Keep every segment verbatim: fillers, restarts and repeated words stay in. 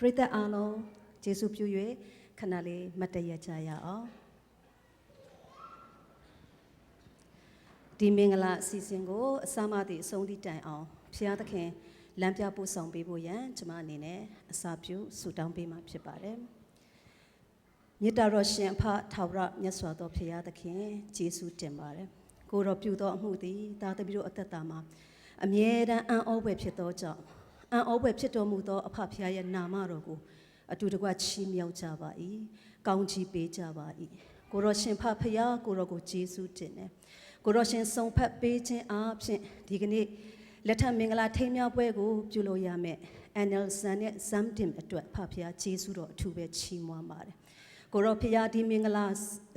ပရိသတ်အားလုံး ကျေးဇူးပြု၍ ခဏလေး မတ်တတ်ရပ်ကြရအောင်။ ဒီမင်္ဂလာအစီအစဉ်ကို အစမှသည် အဆုံးသည့်တိုင်အောင် ဘုရားသခင် လမ်းပြပို့ဆောင်ပေးဖို့ရန် ကျွန်မအနေနဲ့ အစပြုဆုတောင်းပေးမှာ ဖြစ်ပါတယ်။ မေတ္တာတော်ရှင်အဖ ထာဝရမြတ်စွာသောဘုရားသခင် ကျေးဇူးတင်ပါတယ်။ ကိုယ်တော်ပြုသောအမှုသည် သားသမီးတို့အသက်တာမှာ အမြဲတမ်းအံ့ဩဖွယ်ဖြစ်သောကြောင့် အံ့ဩဖွယ်ဖြစ်တော်မူသောအဖဘုရားရဲ့နာမတော်ကို အတူတကွချီးမြှောက်ကြပါ၏။ ကောင်းချီးပေးကြပါ၏။ ကိုယ်တော်ရှင်ဖဘုရား ကိုယ်တော်ကိုကျေးဇူးတင်တယ်။ ကိုယ်တော်ရှင်စုံဖက်ပေးခြင်းအားဖြင့် ဒီကနေ့ လက်ထပ်မင်္ဂလာထိမ်းမြှောက်ပွဲကို ပြုလုပ်ရမယ့် NLSAN နဲ့ ZAMDIM အတွက် ဖဘုရားကျေးဇူးတော်အထူးပဲချီးမွမ်းပါတယ်။ ကိုယ်တော်ဘုရား ဒီမင်္ဂလာ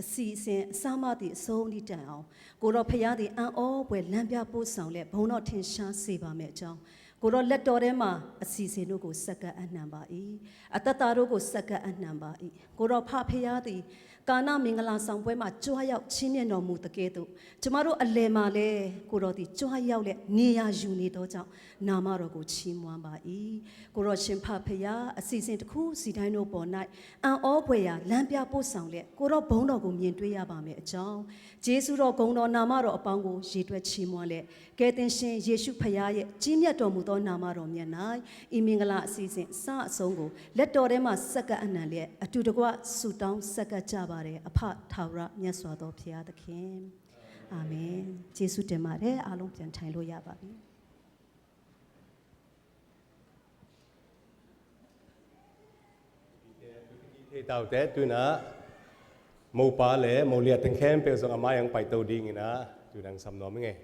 အစီအစဉ် အစမှသည် အဆုံးသည့်တိုင်အောင် ကိုယ်တော်ဘုရားသည် အံ့ဩဖွယ်လမ်းပြပို့ဆောင်လျက် ဘုန်းတော်ထင်ရှားစေပါမည်အကြောင်း ကိုယ်တော်လက်တော်ထဲမှာ အစီအစဉ်တို့ကို ဆက်ကပ်အပ်နှံပါ၏။ အသက်တာတို့ကို ဆက်ကပ်အပ်နှံပါ၏။ ကိုယ်တော်ဖဘုရားသည် ကာနမင်္ဂလာဆောင်ပွဲမှာ ကြွရောက်ချီးမြှင့်တော်မူသကဲ့သို့ ကျမတို့အလယ်မှာလည်း ကိုယ်တော်သည် ကြွရောက်လျက် နေရာယူနေသောကြောင့် နာမတော်ကို ချီးမွမ်းပါ၏။ ကိုယ်တော်ရှင်ဖဘုရား အစီအစဉ်တစ်ခုစီတိုင်းတို့ပေါ်၌ အံ့ဩဖွယ်ရာ လမ်းပြပို့ဆောင်လျက် ကိုယ်တော်ဘုန်းတော်ကို မြင်တွေ့ရပါမည်အကြောင်း ကျေးဇူးတော် ဂုဏ်တော် နာမတော်အပေါင်းကို ရေတွက်ချီးမွမ်းလျက် ကယ်တင်ရှင်ယေရှုဘုရားရဲ့ ကြီးမြတ်တော်မူသောနာမတော်မြတ်၌ ဤမင်္ဂလာအစီအစဉ် အစအဆုံးကို လက်တော်ထဲမှာ ဆက်ကပ်အပ်နှံလျက် အတူတကွ ဆုတောင်းဆက်ကပ်ကြပါတယ်။ အဖ ထာဝရမြတ်စွာသောဘုရားသခင်။ အာမင်။ ကျေးဇူးတင်ပါတယ်။ အားလုံး ပြန်ထိုင်လို့ရပါပြီ။ Hei tau te, tu-in ah mopa le moliate khempeuh zong a mai-ah hong paito dingin ah, tu-in ah hong sam nuam ing ei.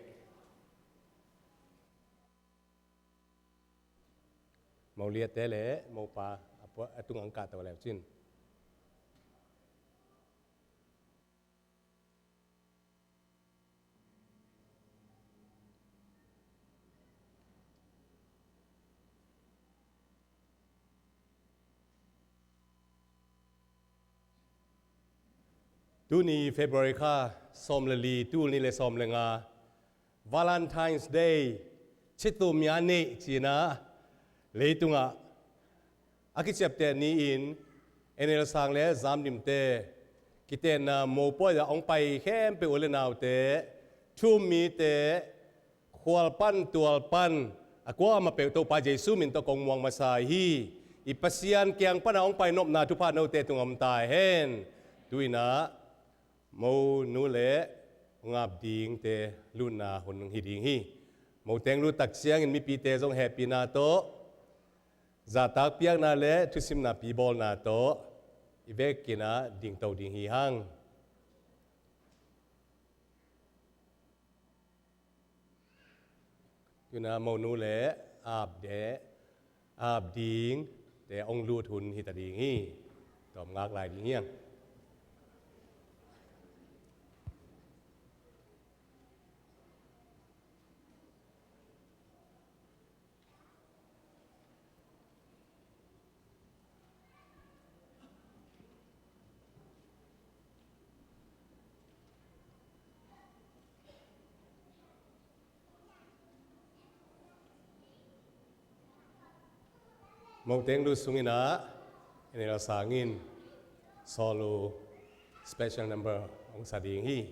Moliate le mopa a pua-, a tungah hong kahto le uh cin. Tuni February kha sawm le li, tul nih le sawm le nga, Valentine's Day, ချစ်သူများနေ့ ci-in ah leitungah a kiciapteh ni-in, NLSAN le ZAMDIM-te, kitenna mopawi-ah hong pai khempeuh u le naute, thu-um mite, khual pan tual pan, a kuamah peuh Topa Jesu min tawh kong muang masa hi. I Pasian kiang panah hong pai nopna thupha note tungah om ta hen. Tu-in ah monu le hong ap dingte lutna hun hi ding hi. Mo teng lut tak ciangin mipite zong hehpihna tawh, zahtak piakna le thusimna pibawlna tawh i vekin ah dingto ding hi hang. Tu-in ah monu le ap de, ap dingte hong lut hun hi ta ding hi. Tawm ngak lai ding hi hang. Mo teng lut sungin ah, NLSAN in solo special number hong sa ding hi.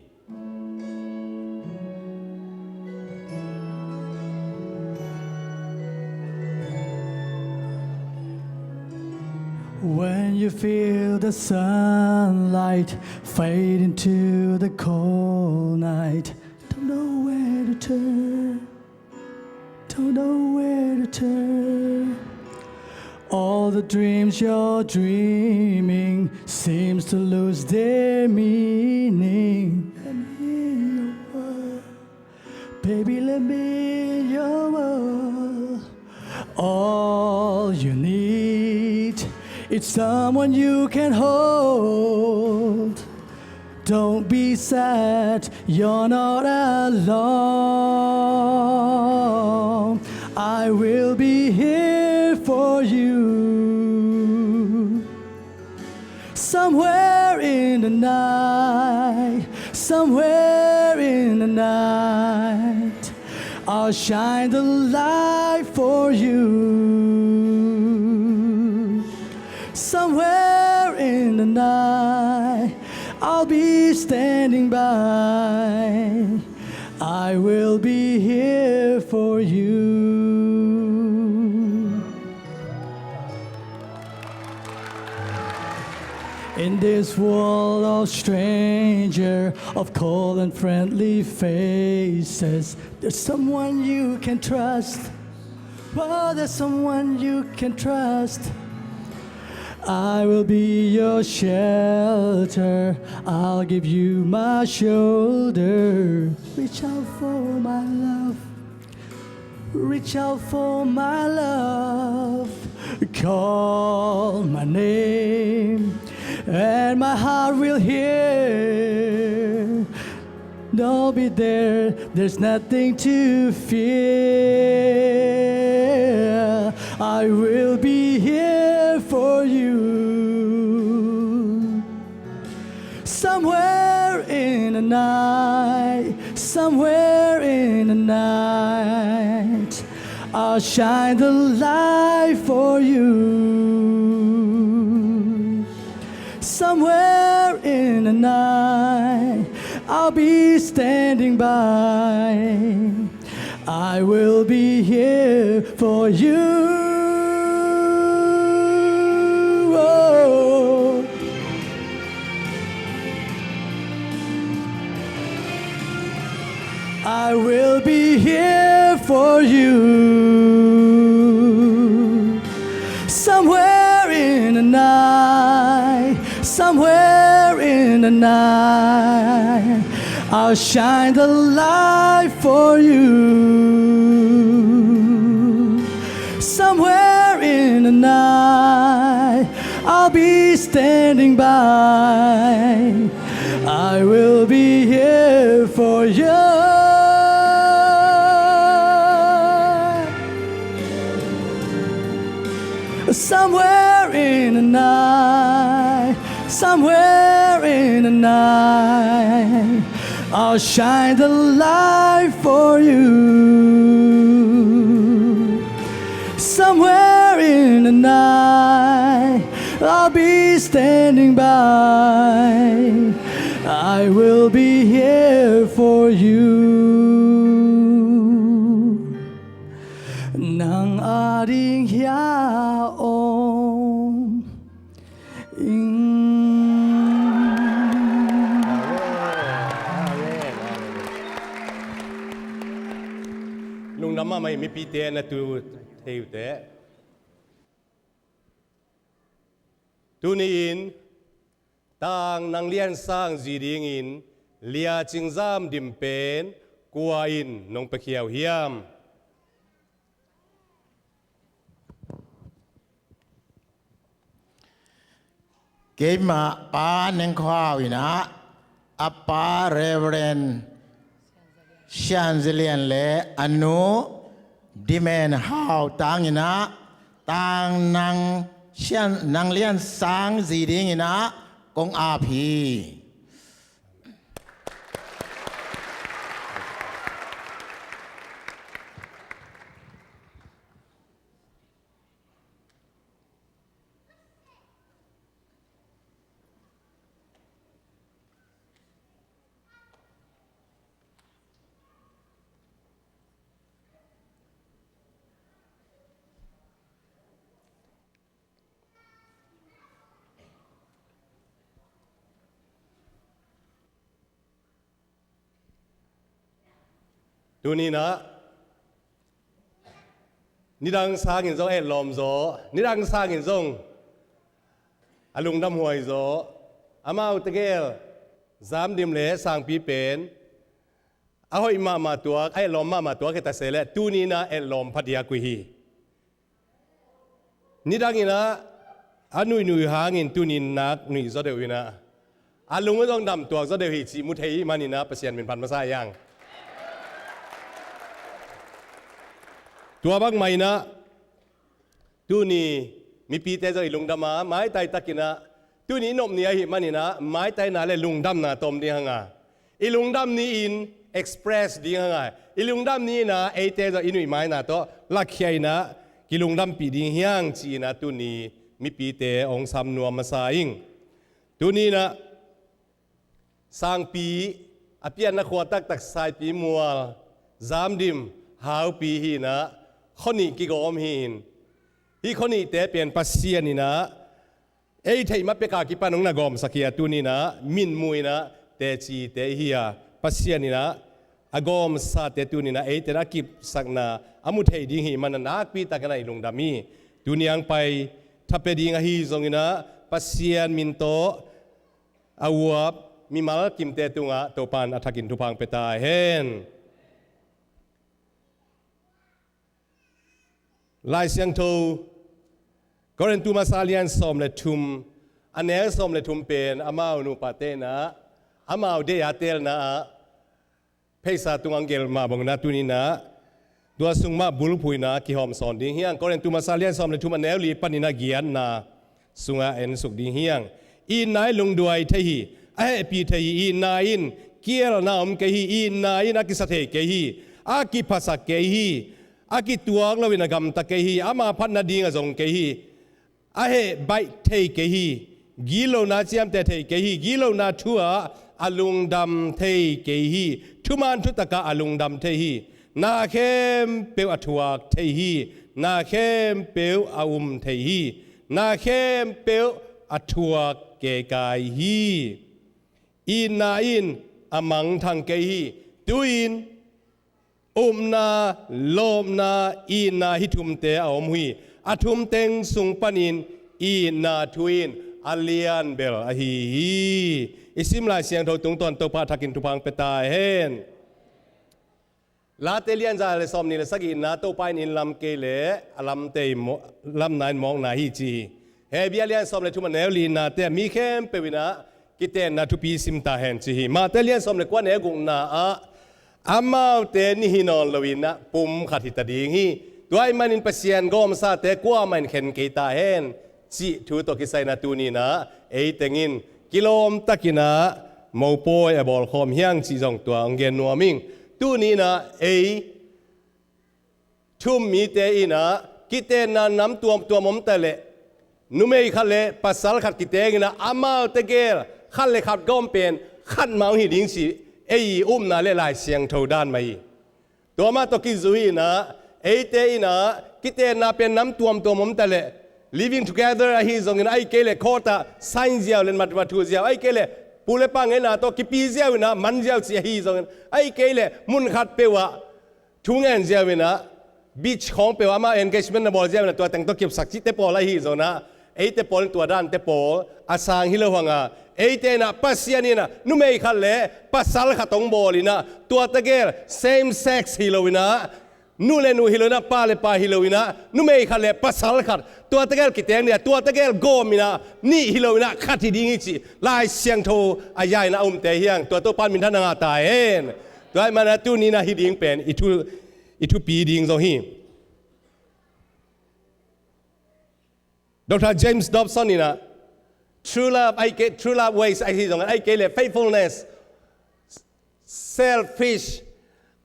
When you feel the sunlight fade into the cold night, don't know where to turn, don't know where to turn. All the dreams you're dreaming seems to lose their meaning. Let me in your world. Baby, let me in your world. All you need, it's someone you can hold. Don't be sad, you're not alone. I will be here for you. Somewhere in the night, somewhere in the night, I'll shine the light for you. Somewhere in the night, I'll be standing by. I will be here for you. In this world of stranger, of cold and friendly faces, there's someone you can trust. Oh, there's someone you can trust. I will be your shelter. I'll give you my shoulder. Reach out for my love. Reach out for my love. Call my name, and my heart will hear. Don't be there, there's nothing to fear. I will be here for you. Somewhere in the night, somewhere in the night, I'll shine the light for you. Somewhere in the night, I'll be standing by. I will be here for you. Oh. I will be here for you. Somewhere in the night, somewhere in the night, I'll shine the light for you. Somewhere in the night, I'll be standing by. I will be here for you. Somewhere in the night, somewhere in the night, I'll shine the light for you. Somewhere in the night, I'll be standing by. I will be here for you. Nang ading hia om ing. Lungdam mahmah hi, mipite na tu thei uh teh. Tuni-in Tang Nang Lian Sang zi dingin Lia Cing Zam Dim pen kua in nong piakhia uh hiam? Keimah Pa Neng Khua Hau in ah, a pa Reverend Sian Za Lian le a nu Dimen Hau tangin ah, Tang Nang Sian, Nang Lian Sang zi dingin ah kong ap hi. Tuni-in ah nidang sangin zong etlawm zaw, nidang sangin zong a lungdam huai zaw, amau tegel Zam Dim le Sangpi pen a hoih mahmah tuak, a etlawm mahmah tuak hi ta se leh, tuni-in ah etlawm phadiak uh hi. Nidangin ah a nuihnui hangin tuni-in nak nuih zaw deuh in ah, a lung uh zong dam tuak zaw deuh hi cih mu thei ahih manin ah Pasian min phat masa hi hang. Tua bangmah in ah tuni mipite zong i lungdam a, maitai takin ah, tuni i nop ni ahih manin ah maitaina le lungdamna tawm ding hang a, i lungdam ni-in express ding hang a, i lungdam ni-in ah eite zong i nuihmaina tawh lakhia in ah kilungdampih ding hi hang ci-in ah tuni mipite hong sam nuam masa ing. Tuni-in ah sangpi a pianna khua taktak Saipi Mual, Zamdim, Haupi hi-in ah khua nih kigawm hi-in, hih khua nihte pen Pasian in ah ei theih ma pek a kipan hong na gawmsak hi a, tuni-in ah minmu in ah tecite hi a, Pasian in ah a gawmsate tuni-in ah eite in a kipsakna a mu thei ding hi manin nakpi takin ah i lungdam hi. Tuni hong pai tha pia ding ahi zongin ah Pasian min tawh a uap mimal kimte tungah Topa'n a thakin thupha hong pia ta hen. Lai Siangtho Korin tu masa lian sawm le thum, a neu sawm le thum pen amau nupate in ah amau deih a teelna ah pheisa tungah hong gelh mah bangin ah tuni-in ah tua sung mah bulphuh in ah kihawm sawn ding hi hang. Korin tu masa lian sawm le thum, a neu li panin ah giatna sungah en suk ding hi hang. Itna in lungduai thei hi, a hehpih thei hi. Itna in kielna om kei hi. Itna in a kisa thei kei hi, a kiphasak kei hi, a kituak loin a gamta kei hi. Ama phat nading a zong kei hi, a heh baih thei kei hi. Gitlona ciamteh thei kei hi. Gitlona thu ah a lungdam thei kei hi. Thuman thutak ah a lungdam thei hi. Na khempeuh a thuak thei hi. Na khempeuh a um thei hi. Na khempeuh a thuak keikai hi. Itna in a mangthang kei hi. Tu-in upna, lawpna, itna, hih thumte a om hi. A thum teng sung panin itna thu in a lianbel ahi hi. I sim Lai Siangtho tungtawn Topa thakin thupha hong pia ta hen. Late lianza le sawmnih le sagihna, Topa in inn lam kei leh a lamte in maw-, lamna in mawkna hi ci hi. Hebru lian sawm le thum, a neu linate ah mi khempeuh in ah kitenna thupi sim ta hen ci hi. Mate lian sawm le kua, neu gukna ah amaute nih hi nawn loin ah pum khat hi ta ding hi. Tua ahih manin Pasian gawmsate kuamah in khen kei ta hen cih thu tawh kisai-in ah tuni-in ah ei teng in kilawm takin ah mopawi a bawlkhawm hi hang cih zong tua hong gen nuam ing. Tuni-in ah ei thu-um mite in ah kitenna nam tuamtuam om ta leh, numei khat le pasal khat kiteng in ah amaute gel khat le khat gawm pen khat mah hong hi ding cih ei upna le Lai Siangtho dan mah hi. Tua mah tawh kizui in ah eite in ah kitenna pen nam tuamtuam om ta leh, living together ahi zongin, ahih kei leh court ah sign ziau le matmathu ziau, ahih kei leh pu le pa ngeina tawh kipi ziau in ah man ziau cih ahi zongin, ahih kei leh mun khat peuh ah thu ngen ziau in ah, beach khawng peuh ah amau engagement na bawl ziau in ah tua teng tawh kipsak cihte pawl ahi zongin ah, eite pawl in tua dante pawl a sang hi lo hang a, eite in ah Pasian in ah numei khat le pasal khat hong bawl in ah, tuate gel same sex hi lo in ah, nu le nu hi lo in ah, pa le pa hi lo in ah, numei khat le pasal khat, tuate gel kiteng ding a, tuate gel gawm in ah, nih hi lo in ah khat hi ding hi cih Lai Siangtho a za in ah a umte hi hang. Tua Topa'n minthanna ngah ta hen. Tua ahih manin ah tuni-in ah hih ding pen i thu, i thupi ding zong hi. Doctor James Dobson in ah true love, ahih kei, true love ways ahi zongin, ahih kei leh faithfulness, selfish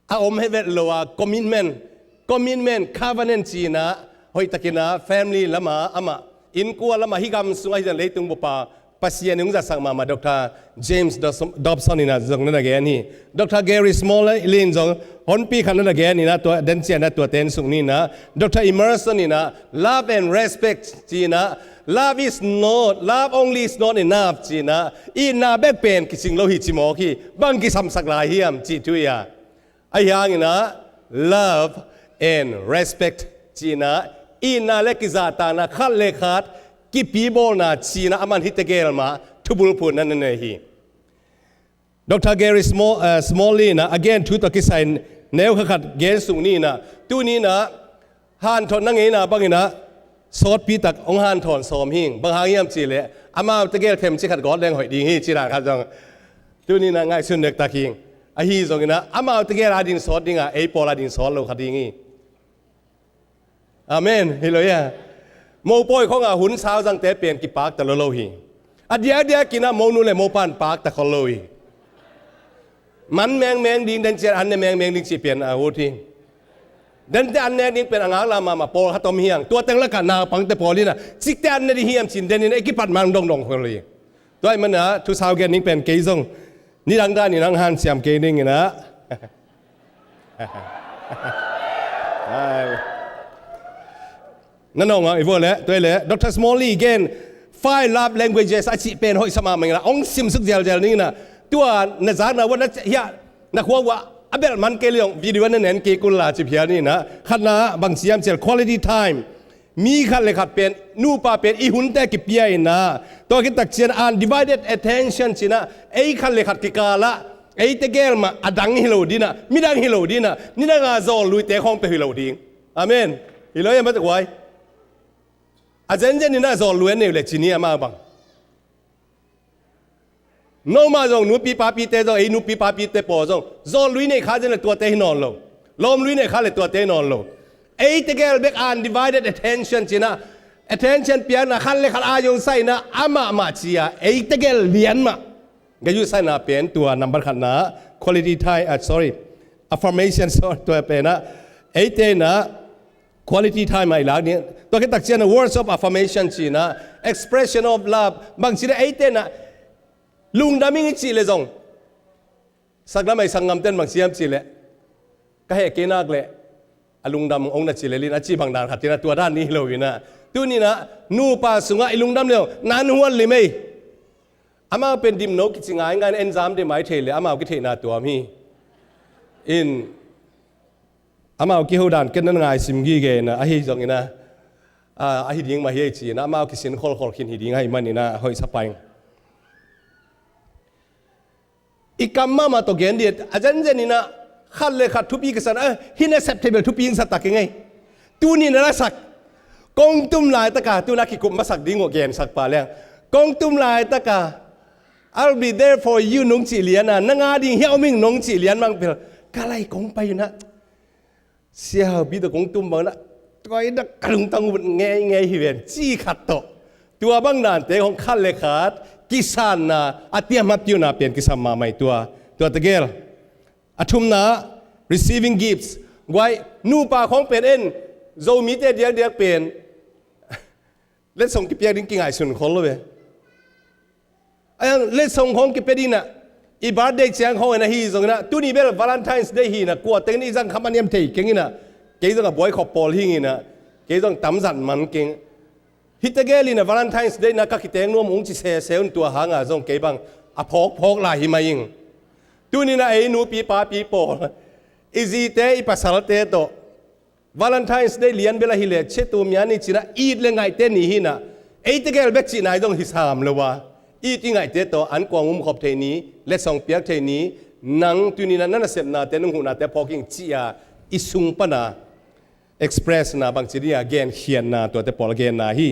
a om hi vet lo a, commitment, commitment, covenant ci-in ah hoihtakin ah family lam ah amah, innkuan lam ah, hih gam sung ahi zongin leitung bup ah Pasian in hong zatsak mahmah Doctor James Dobson, Dobson in ah zong na na gen hi. Doctor Gary Smalley in zong honpi khat na na gen in ah, tua den ciang ah tua ten suk ni in ah, Doctor Emerson in ah love and respect ci-in ah, love is not, love only is not enough ci-in ah, itna bek pen kicing lo hi ci mawk hi. Bang kisamsak lai hiam cih thu hi a, ahi hangin ah love and respect ci-in ah, itna le kizahtakna, khat le khat kipibawlna ci-in ah aman hihte gel mah thubulphuhna na nei hi. Doctor Gary Small, eh, Smalley in ah a gen thu tawh kisai-in neu khat khat gen suk ni in ah, tuni-in ah hanthotna ngeina bangin ah sawtpi tak hong hanthawn sawm hi ing. Bang hang hiam cih leh amaute gel themcik khat gawt leng hoih ding hi cih dan khat zong tuni-in ah ngaihsun dektak hi ing. Ahi zongin ah amaute gel ading sawt ding a, ei pawl ading sawt lo kha ding hi. Amen. Hi lo hia? Mopawi khawng ah hun sau zangte pen kipakta lua lo hi. A diakdiakin ah monu le mopa'n pakta khol lo hi. Man mengmeng ding, den ciang an ne mengmeng ding cih pen a ut hi. Dente an nek ding pen a ngaklah mahmah pawlkhat om hi hang. Tua teng lakah naupangte pawl in ah, cikte an ne ding hiam ci-in den in ei kipat mang dongdong khol hi. Tua ahih manin ah thusau gen ding pen kei zong nidang danin hong hanciam kei ding in ah. Ai. Na nong ah i vua leh, tua leh Doctor Smalley gen, Five Love Languages a cih pen hoih sa mahmah in ah, hong simsuk zelzel ding in ah. Tua na zakna uah, na hiah, na khua uah a belh man kei leh zong video na en kei kul la, ci phial ni in ah. Khatna bang ci hiam cih leh quality time. Mi khat le khat pen, nupa pen i hunte kipia in ah, tua khit tak ciang undivided attention ci-in ah, ei khat le khat kikal ah, ei tegel mah a dang hi lo ding ah, midang hi lo ding ah, nidang a zawlluite khawng peuh hi lo ding. Amen. Hi lo hiam, mate kuai. A zenzen in ah zawllui a nei uh leh ci ni, amau bang. Nomau zong, nupi papite zong, ei nupi papite pawl zong, zawllui nei kha zen leh tuate hi nawn lo. Lawmlui nei kha leh tuate hi nawn lo. Ei tegel bek undivided attention ci-in ah, attention piakna khat le khat a zong sa in ah, amah mah ci-a, ei tegel lian mah. Ka zui sa-in ah pen tua number khatna, quality time, ah, sorry, affirmation, sorry, tua pen ah, eite in ah, quality time ah i lak ding. Tua khit tak ciang ah words of affirmation ci-in ah, expression of love. Bang ci leh eite in ah, lungdam ing i cih leh zong, saklam ah i sanggamten bang ci hiam cih leh, ka heh kei nak leh a lungdam ong na ci lel in, a cih bang dan khat in ah, tua dan ni hi lo in ah. Tuni in ah nupa sungah i lungdam leh zong nan huan lim ei. Amau pen dimno kici ngaingai in, en zam de mai thei leh amau kitheihna tuam hi. In, amau kiho dan ken na ngaisim gige in ah, ahi zong in ah, ah, ahi ding mah hi ei ci-in ah, amau kisin kholkhol khin hi ding ahih manin ah, hoih sa pai. I kam mahmah tawh gen dih, a zenzen in ah, khat le khat thupi kisa in ah, hih nasep thei bel thupi hong sa ta keng ei. Tuni in ah lasak, kong tum laitak a, tu-in ah kikup masak ding uh, gensak pah leng. Kong tum laitak a, "I'll be there for you," nong cih lian a, "Nang a ding hiah om ing," nong cih lian bang pen, ka lai kong pai in ah, Sia Hau Pi tawh kong tum bang in ah, tua in ah ka lungtang ut ngeingei hi ven, ci khat tawh. Tua bang dante hong khat le khat kisanna, a tiam hap tiuna pen kisam mahmah hi tua. Tua tegel. A thumna, receiving gifts. Guai, nupa khawng pen en, Zomite diakdiak pen letsong kipiak ding kingaihsun khol lo ve. Ahi hang letsong khawng kipia ding in ah, i birthday ciang khawng in ah, ahi zong in ah, tuni bel Valentine's Day hi in ah, kua teng in i zang kha man hiam thei keng in ah, kei zong a buai khop pawl hi ing in ah, kei zong tam zat man keng. Hih tegel in ah Valentine's Day in ah ka kiteng nuam ung ci sese un, tua hang a zong kei bang a phawkphawk lai hi mah ing. Tuni in ah ei nupi papi pawl, i zite, i pasalte tawh Valentine's Day lian bel ahi leh, Chetu Mya Ni ci-in ah, it le ngaihte ni hi in ah, ei tegel bek cihna hi zong hi sam lo a, it i ngaihte tawh an kuang um khop thei ni, letsong piak thei ni, nang tuni in ah na nasepnate, nong huhnate phawk ing ci-a, i sung pan a express na, bangci dih a, genkhiatna, tuate pawl a genna hi.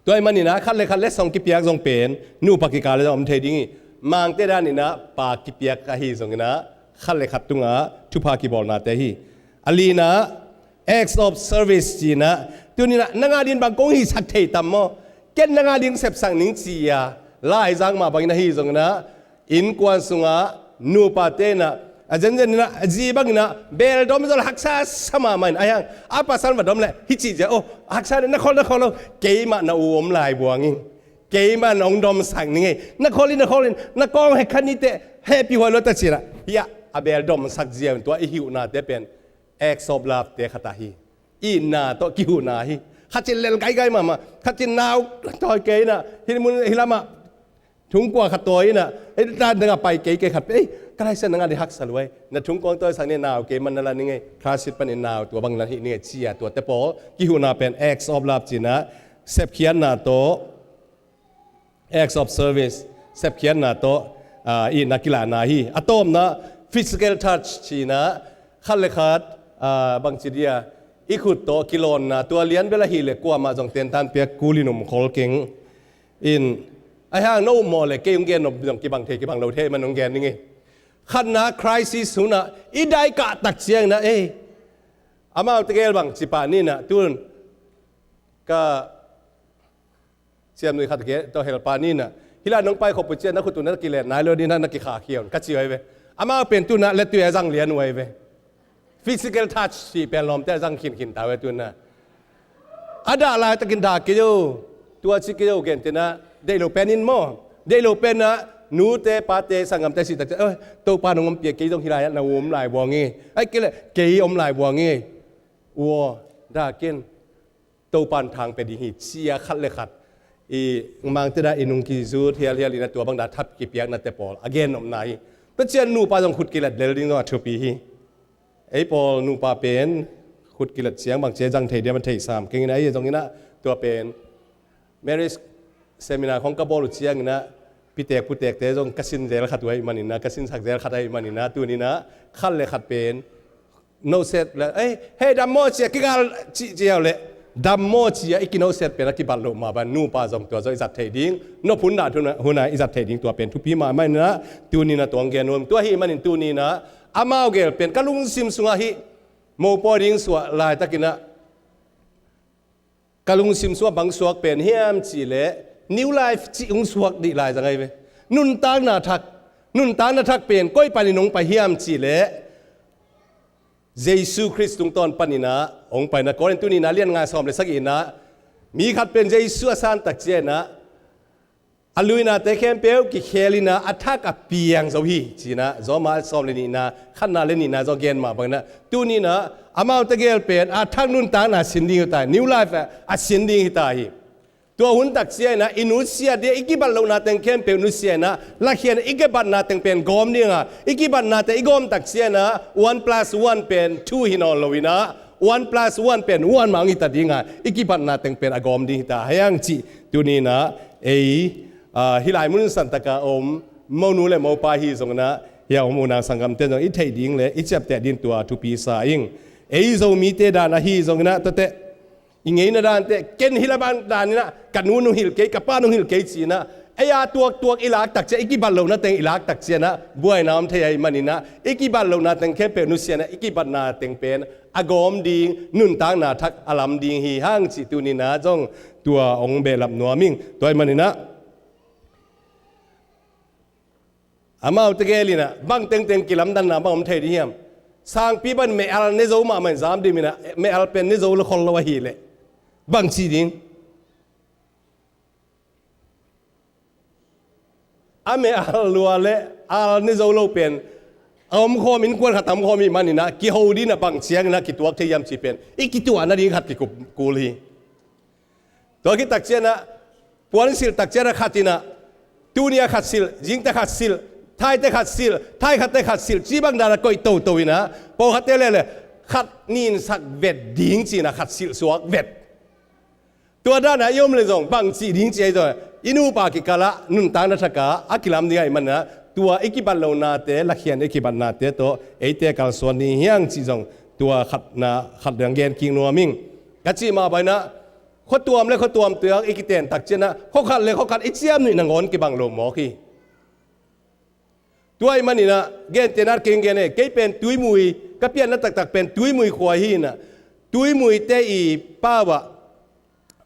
Tua ahih manin ah khat le khat letsong kipiak zong pen nupa kikal ah zong om thei ding hi. Mangte dan in ah pa kipiak ahi zong in ah, khat le khat tungah thupha kibawlnate hi. A lina, acts of service ci-in ah, tuni in ah nang a ding bang kong hihsak thei tam maw, ken nang a ding sepsak ning ci-a, laizang mah bangin ahi zong in ah, innkuan sungah nupate in ah, a zenzen in ah, a zi bang in ah beldom zaw leh haksa sa mahmah in, ahi hang a pasal va dom leh hih cih zia, "Oh, haksa de, na khol, na khol lo, keimah na u om lai buang ing, keimah nong domsak ning ei, na khol in, na khol in, na kawng hekhat ni teh, hehpih huai lo ta," ci-in ah, hiah a beldomsak zia un. Tua i hih uhnate pen acts of love te khat ahi. Itna tawh kihuna hi. Khat cin lel gaigai mahmah, khat cin nau tawi kei in ah, hih mun hih lamah thungkua khat tawi in ah, ei dan dang a pai kei kei khat pen, "Ei, ka laisiah nang a ding haksa lua ei, na thungkuang tawisak ni, nau kei man na la ning ei, transit panin nau tua bang na hih ning ei," ci-a, tuate pawl kihuna pen acts of love ci-in ah, sepkhiatna tawh, acts of service, sepkhiatna tawh, ah, itna kilahna hi. A tawpna, physical touch ci-in ah, khat le khat, ah, bangci dih a, i khut tawh kilawnna, tua lian bel ahi leh kuamah zong tentan piak kul in um khol keng. In, ahi hang na upmawh leh kei hong gen nop zong kibang thei, kibang lo thei man hong gen ning ei. Khatna, crisis hun ah i daikah tak ciangin ah, ei, amau tegel bang ci pah ni in ah, tun ka siamnui khat ke tawh helpa ni in ah, "Hih lai nong pai khop uh ciang na khut uh na kilet nai lo ding, na, na kikhakhia un," ka ci uh ahi ve. Amau pen tu-in ah lettui a zang lian uh ahi ve. Physical touch cih pen lawmte a zang khinkhin ta ve tuna. A dah laitakin dah kei zo, tua ci kei zo, gentehna deih lo pen in maw, deih lo pen ah nute pate sanggamte cih takciang, "Oi, Topa nong ompih a, kei zong hih lai-ah na om lai buang hi. Ai kei le kei om lai buang hi. Ua, dah ken." Topan thang pia ding hi, ci-a khat le khat i mangte dah i nung kizut hialhial in a, tua bang dah thap kipiaknate pawl a gen nopna hi. Tua ciang nupa zong khut kilat lel ding zong a thupi hi. Ei pawl nupa pen khut kilat ciang bang ci-a zang thei diam a theihsam keng in a, ei zong in a tua pen marriage seminar khong ka bawl uh ciangin a, pitek putekte zong ka sin zel khat uh ahih manin a, ka sinsak zel khat ahih manin a, tuni in a khat le khat pen noset le, "Ei, hei, dam maw," ci-a kigal cih ciau le, dam maw ci-a i kinoset pen a kibat loh mah bang nupa zong tua zong i zat thei ding, nop hun dah hun a i zat thei ding, tua pen thupi mahmah in a, tuni in a tua hong gen nuam. Tua ahih manin tuni in a amau gel pen ka lungsim sungah hih mopawi ding suah laitakin a, ka lungsim sungah bang suak pen hiam cih leh, New Life cih hong suak dih lai zang ahi ve. Nuntakna thak, nuntakna thak pen koi panin hong pai hiam cih leh, Jesu Khrist tungtawn panin a hong pai in a, Korin tuni in a lian nga sawm le sagih in a, mi khat pen Jesu a san takciang in a, a luinate khempeuh kikhel in a, a thak a piang zo hi, ci-in a, Roma sawm le nihna, khatna le nihna zong gen mah bangin a, tuni in a, amaute gel pen a thak nuntakna sin ding hi ta hi, New Life a, a sin ding hi ta hi. Tua hun takciang in a, i nusia ding, i kibat lohna teng khempeuh nusia in a, lakhia in a, i kibatna teng pen gawm ding a, i kibatnate i gawm takciang in a, one plus one pen two hi nawn lo in a, one plus one pen one mah hong hi ta ding a, i kibatna teng pen a gawm ding hi ta hi hang cih, tuni in a, ei, aa, hih lai mun santaka om monu le mopa hi zongin a, hih a om unau sanggamte zong i theih ding le i ciapteh ding tua thupi sa ing. Ei Zomite dan ahi zongin a, tuate i ngeina dante, ken hih lai bang dan in a, ka nu nong hilh kei, ka pa nong hilh kei ci-in a, ei a tuaktuak i lak takciang, i kibat lohna teng i lak takciang a, buaina om thei ahih manin a, i kibat lohna teng khempeuh nusia in a, i kibatna teng pen a gawm ding, nuntakna thak a lam ding hi hang cih tuni in a zong tua hong behlap nuam ing. Tua ahih manin a, amaute gel in a, bang tengteng kilamdanna bang om thei ding hiam? Sangpi bang meh-al ne zo mahmah in zam dim in a, meh-al pen ne zo lo khol lo ahih leh bang ci ding? A meh-al lua le al ne zo lo pen a omkhawm, innkuan khat a omkhawm ahih manin a, kiho ding in a, bang ciangin a kituak thei hiam cih pen i kituahna ding khat kikup kul hi. Tua khit takciang a, puan silh takciang a khat in a, tuni a khat silh, zingte khat silh, thaite khat silh, thai khatte khat silh, cih bang dan a koih toto in a, pawlkhatte le le khat nin sak vet ding ci-in a khat silh suak vet. Tua dan a i om le zong bang cih ding ci ahi zong, i nupa kikal ah nuntakna thak a a kilam ding ahih manin a, tua i kibat lohnate, lakhia in i kibatnate tawh eite kalsuan ding hi hang cih zong, tua khatna khat dang gen kik nuam ing. Ka cih mah bangin a, khuatuam le khuatuam tuak i kiten takciang a, khua khat le khua khat i ciamnuih nangawn kibang lo mawk hi. Tua ahih manin a, gentehna kei hong gen e, kei pen Tuimui, ka pianna taktak pen Tuimui khua hi in a, Tuimuite i pau ah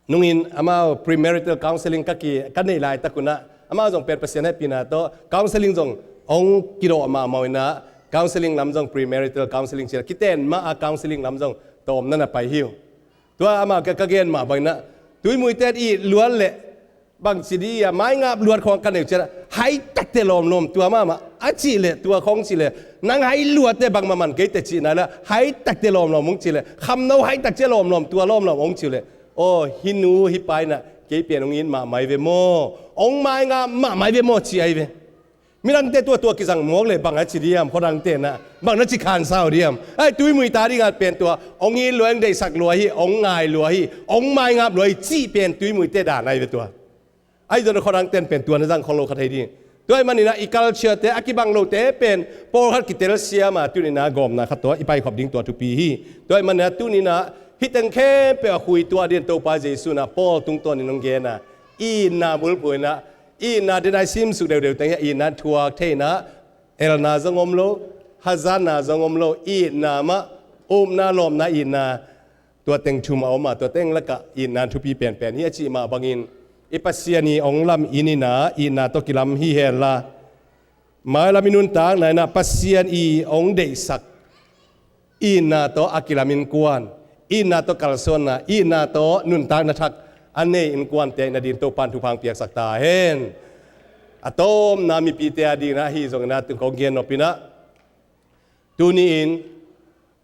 nungin amau premarital counseling ka ki, ka neih laitak un a, amau zong pen Pasian hehpihna tawh counseling zong hong kidawh mahmah uh in a, counseling lam zong, premarital counseling ci-in a kiten mah a, counseling lam zong tawm na na pai hi uh. Tua amah ka, ka gen mah bangin a, Tuimuite i luat leh bangci dih a, maingap luat khawng ka neih uh ciang a, hai takte lawmlawm tua mahmah a cih leh, tua khawng cih leh, nang hai luatte bangmah man kei teh cihna le, hai takte lawmlawm hong cih leh, khamno hai takte lawmlawm, tua lawmlawm hong cih leh, aw, hih nu hih pa in a, kei pen hong it mahmah hi ve maw, hong maingap mahmah hi ve maw ci ahi ve. Midangte tua tua kizang mawk leh bang a ci diam, khuadangte na bang na ci khansa uh diam? Ai, Tuimui ta dingah pen tua hong it lua, hong deihsak lua hi, hong ngai lua hi, hong maingap lua hi cih pen Tuimuite dan ahi ve tua. Ahi zongin khuadangte in pen tua na zang khol lo kha thei ding. Tua ahih manin a, i culture-te a kibang lote pen pawlkhat kitelsiam a, tuni in a gawmna khat tawh i paikhop ding tua thupi hi. Tua ahih manin a, tuni in a hih teng khempeuh a khuituah dingin Topa Jesu in a Paul tungtawnin hong gen a, i itna bulphuh in a, i itna, den a i simsuk deudeu teng hi a, i itna thuak thei in a, elna zong om lo, hazatna zong om lo, i itna mah, upna, lawpna, itna, tua teng thum a om a, tua teng lakah itna thupi penpen hi a cih mah bangin, i Pasian i hong lam in in a, itna tawh kilam hi hen la, mailam i nuntakna in a Pasian i hong deihsak, itna tawh a kilam innkuan, itna tawh kalsuanna, itna tawh nuntakna thak a nei innkuante nadin Topa'n thupha piaksak ta hen. A tawpna mipite a dingin ahi zongin ah tun kong gen nop in ah, tuni-in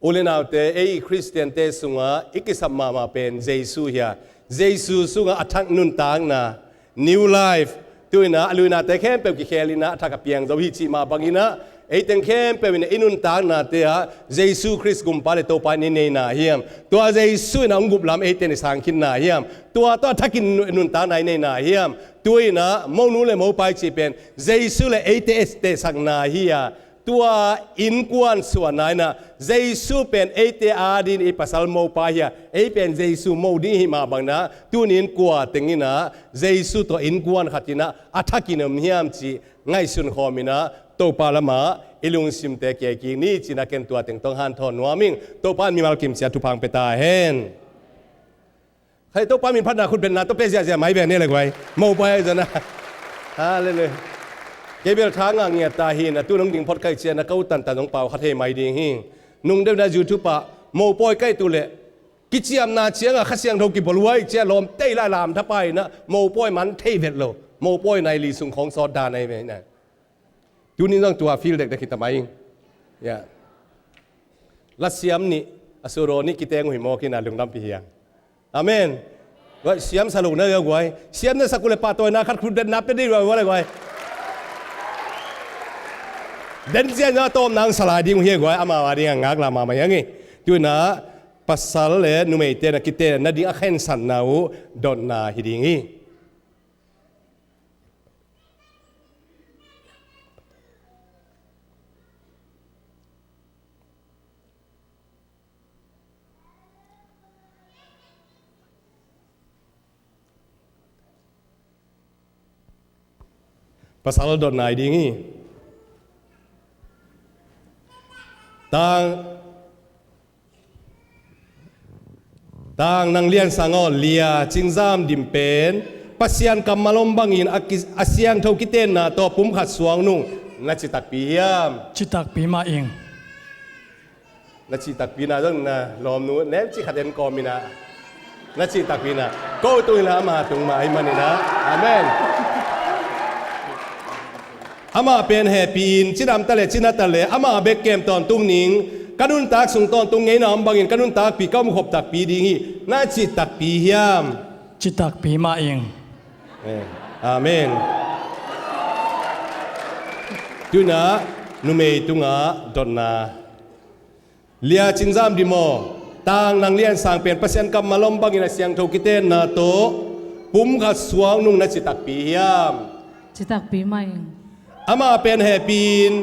u le naute, ei Khristiante sungah i kisap mahmah pen Jesu hi a, Jesu sungah a thak nuntakna, new life, tu-in ah a luinate khempeuh kikhel in ah a thak a piang zo hi cih mah bangin ah, ei teng khempeuh in ah i nuntaknate ah Jesu Khrist Gumpa le Topa in i neihna hiam? Tua Jesu in ah hong guplam eite in i sang khinna hiam? Tua tawh a thakin nu-, nuntakna i neihna hiam? Tu-in ah monu le mopa i cih pen Jesu le eite i tehsakna hi a, tua innkuan suahna in ah Jesu pen eite a dingin i pasal mopa hi a, ei pen Jesu mo ding i hih mah bangin ah, tuni-in kua teng in ah Jesu tawh innkuan khat in ah a thakin om hiam cih ngaihsun khawm in ah, Topa lamah i lungsimte kiai kik ni ci-in ah ken tua teng tawh hanthawn nuam ing. Topa in mimal kim ciat thupha pia ta hen. Khai Topa min phatna khutbetna tawh pia ziahziah mai bek ni le guai. Mopawi ahi zongin ah. Halleluiah. Kei bel tha ngah ngiat ta hi in ah, tu-in hong ding phot ka hih ciangin ah ko tantan hong pau kha thei mai ding hi. Nung deuh in ah YouTube ah mopawi ka hih tu leh, kiciamna ciangah Kha Siangtho kibawl huai ciang lawmte i la lamdang pah in ah, mopawi man thei vet lo. Mopawi nai li sung khawng sawt dan ahi ve in ah. Tuni zong tua feel dekdek hi ta mai ing. Ya. Lasiam nih, a suro nih kiteng uh hi mawk in ah lungdampih hi hang. Amen. Guai, siam sa lo na guai. Siam na sak uh leh pahtawina khat khutbetna pia ding uh leh guai. Den ciang a tawpna hong sa lai ding uh hi guai, amau a ding a ngaklah mahmah hi hang hi. Tu-in ah pasal le numeite in ah kitenna ding a khensatna uh dotna hi ding hi. Pasal dotna hi ding hi. Tang, tang nang Lian Sang aw, Lia Cing Zam Dim pen Pasian kammal om bangin a ki-, a siangtho kitenna tawh pumkhat suang nung, na ci takpi hiam? Ci takpi mah ing. Na cih takpi in ah zong na lawmnu nem cih khat en kawm in ah, na cih takpi in ah ko tung in ah ama tung mah ahih manin ah. Amen. Amah pen hehpih in, cidam ta leh cina ta leh amah bek kem tawntung ning, ka nuntak sung tawntung ngeina om bangin ka nuntakpih, ka omkhop takpi ding hi, na cih takpi hiam? Ci takpi mah ing. Eh, amen. Tu-in ah numei tungah dotna. Lia Cing Zam Dim aw, tang nang Lian Sang pen Pasian kammal om bangin a siangtho kitenna tawh pumkhat suang nung, na ci takpi hiam? Ci takpi mah ing. Amah pen hehpih in,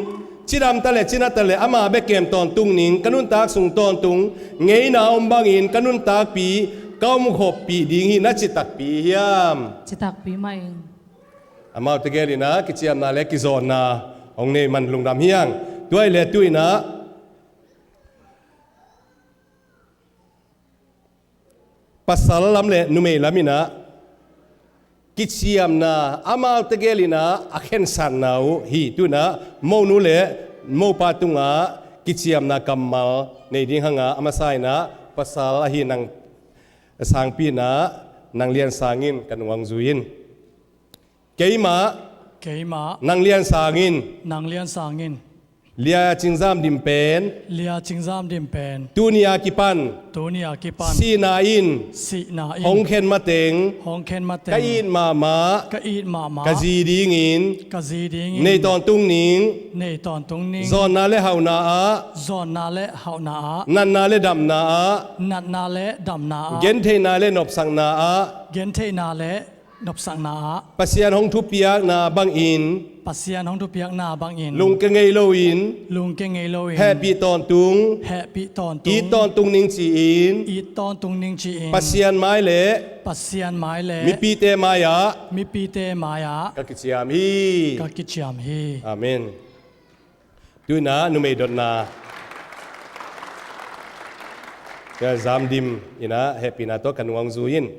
cidam ta leh cina ta leh amah bek kem tawntung ning, ka nuntak sung tawntung ngeina om bangin ka nuntakpih, ka omkhoppih ding hi, na ci takpi hiam? Ci takpi mah ing. Amaute gel in ah kiciamna le kizawnna hong nei man lungdam hi hang. Tua hi leh tu-in ah pasal lam le numei lam in ah kiciamna, amaute gel in ah a khensatna uh hi. Tu-in ah monu le mopa tungah kiciamna kammal nei ding hang a, a masa in ah pasal ahi nang sangpi in ah nang Lian Sang in ka nung hong zui in. Keimah. Keimah. Nang Lian Sang in. Nang Lian Sang in. Lia Cing Zam Dim pen. Lia Cing Zam Dim pen. Tuni a kipan. Tuni a kipan. Sihna in. Sihna in. Hong khen mateng. Hong khen mateng. Ka it mahmah. Ka it mahmah. Ka zi dingin. Ka zi dingin. Nei tawntung ning. Nei tawntung ning. Zawnna le hauhna ah. Zawnna le hauhna ah. Natna le damna ah. Natna le damna ah. Gentheihna le nopsakna ah. Gentheihna le nopsakna ah. Pasian hong thupiakna bangin. Pasian hong thupiakna bangin. Lungkia ngei loin. Lungkia ngei loin. Hehpih tawntung. Hehpih tawntung. It tawntung ning ci-in. It tawntung ning ci-in. Pasian mai le. Pasian mai le. Mipite mai-ah. Mipite mai-ah. Ka kiciam hi. Ka kiciam hi. Amen. Tu-in ah numei dotna. Ka Zam Dim in ah hehpihna tawh ka nung hong zui in.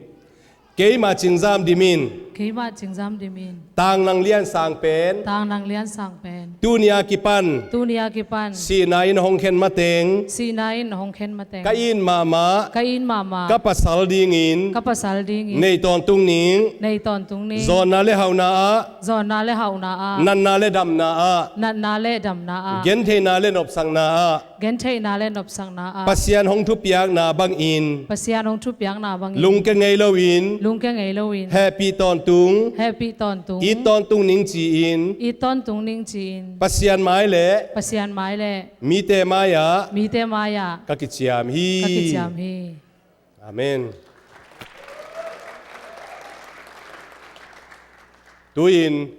Keima Cing Zam Dim in, keima Cing Zam Dim in, Tang Nang Lian Sang pen, Tang Nang Lian Sang pen, tuni a kipan, tuni a kipan, sihna in hong khen mateng, sihna in hong khen mateng, ka it mahmah, ka it mahmah, ka pasal dingin, ka pasal dingin, nei tawntung ning, nei tawntung ning, zawnna le hauhna ah, zawnna le hauhna ah, natna le damna ah, natna le damna ah, gentheihna le nopsakna ah, gentheihna le nopsakna ah, Pasian hong thupiakna bangin, Pasian hong thupiakna bangin, lungkia ngei loin, lungkia ngei loin, hehpih tawntung, hehpih tawntung, it tawntung ning ci-in, it tawntung ning ci-in, Pasian mai le, Pasian mai le, mite mai-ah, mite mai-ah, ka kiciam hi. Ka kiciam hi. Amen. Tu-in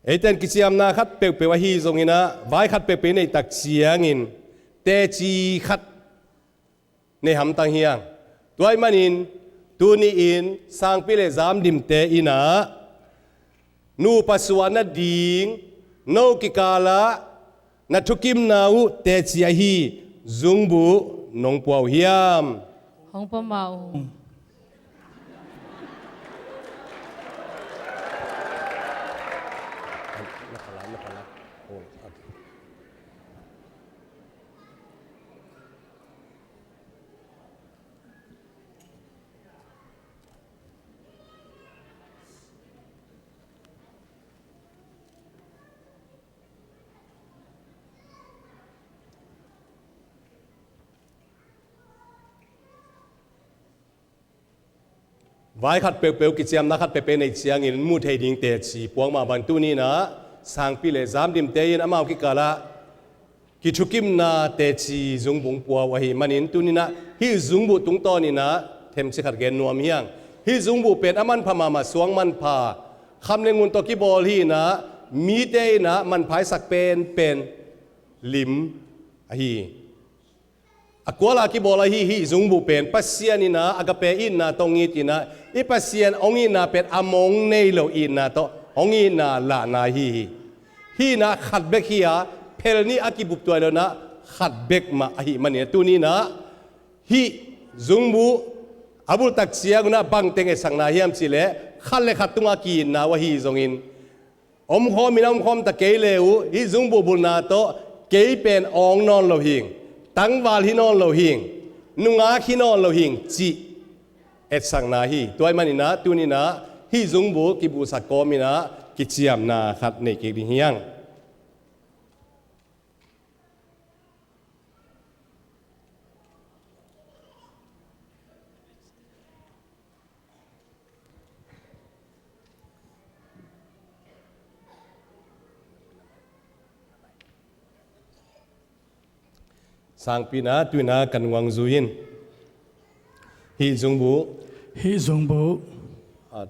eite in kiciamna khat peuhpeuh ahi zongin ah, vai khat peuhpeuh i neih tak ciangin teci khat nei hamtang hi hang. Tua ahih manin tuni-in sangpi le zamdimte in ah, nupa suahna ding no kikal ah na thukimna uh teci ahi zungbuh nong pua uh hiam? Hong pua mah ung. Vai khat peuhpeuh, kiciamna khat peuhpeuh nei ciangin muh theih ding teci puak mah bang, tuni-in ah sangpi le zamdimte in amau kikal ah kithukimna teci zungbuh pua uh ahih manin, tuni-in ah hih zungbuh tungtawn in ah themcik khat gen nuam hi hang. Hih zungbuh pen a manpha mahmah, suang manpha, kham le ngun tawh kibawl hi-in ah, mite in ah manpha i sak penpen lim ahi hi. A kual a kibawl ahi hih zungbuh pen Pasian in ah agape itna tawh hong it in ah, i Pasian hong itna pen a mong nei lo itna tawh hong itna lahna ahi hi. Hih in ah khat bek hi a, phel nih a kibup tuai lo-in ah khat bek mah ahih manin, tuni-in ah hih zungbuh a bulh tak ciangun ah bangteng etsakna hiam cih leh, khat le khat tungah ki-itna uh ahi zongin, omkhawm in ah omkhawm ta kei le uh, hih zungbuh bulhna tawh kei pen awng nawn lo hing, tangval hi nawn lo hing, nungak hi nawn lo hing cih etsakna hi. Tua ahih manin ah tuni-in ah hih zungbuh kibuhsak kawmin ah kiciamna khat nei kik ding hi hang. Sangpi in ah tu-in ah ka nung hong zui in. Hih zungbuh, hih zungbuh, ah,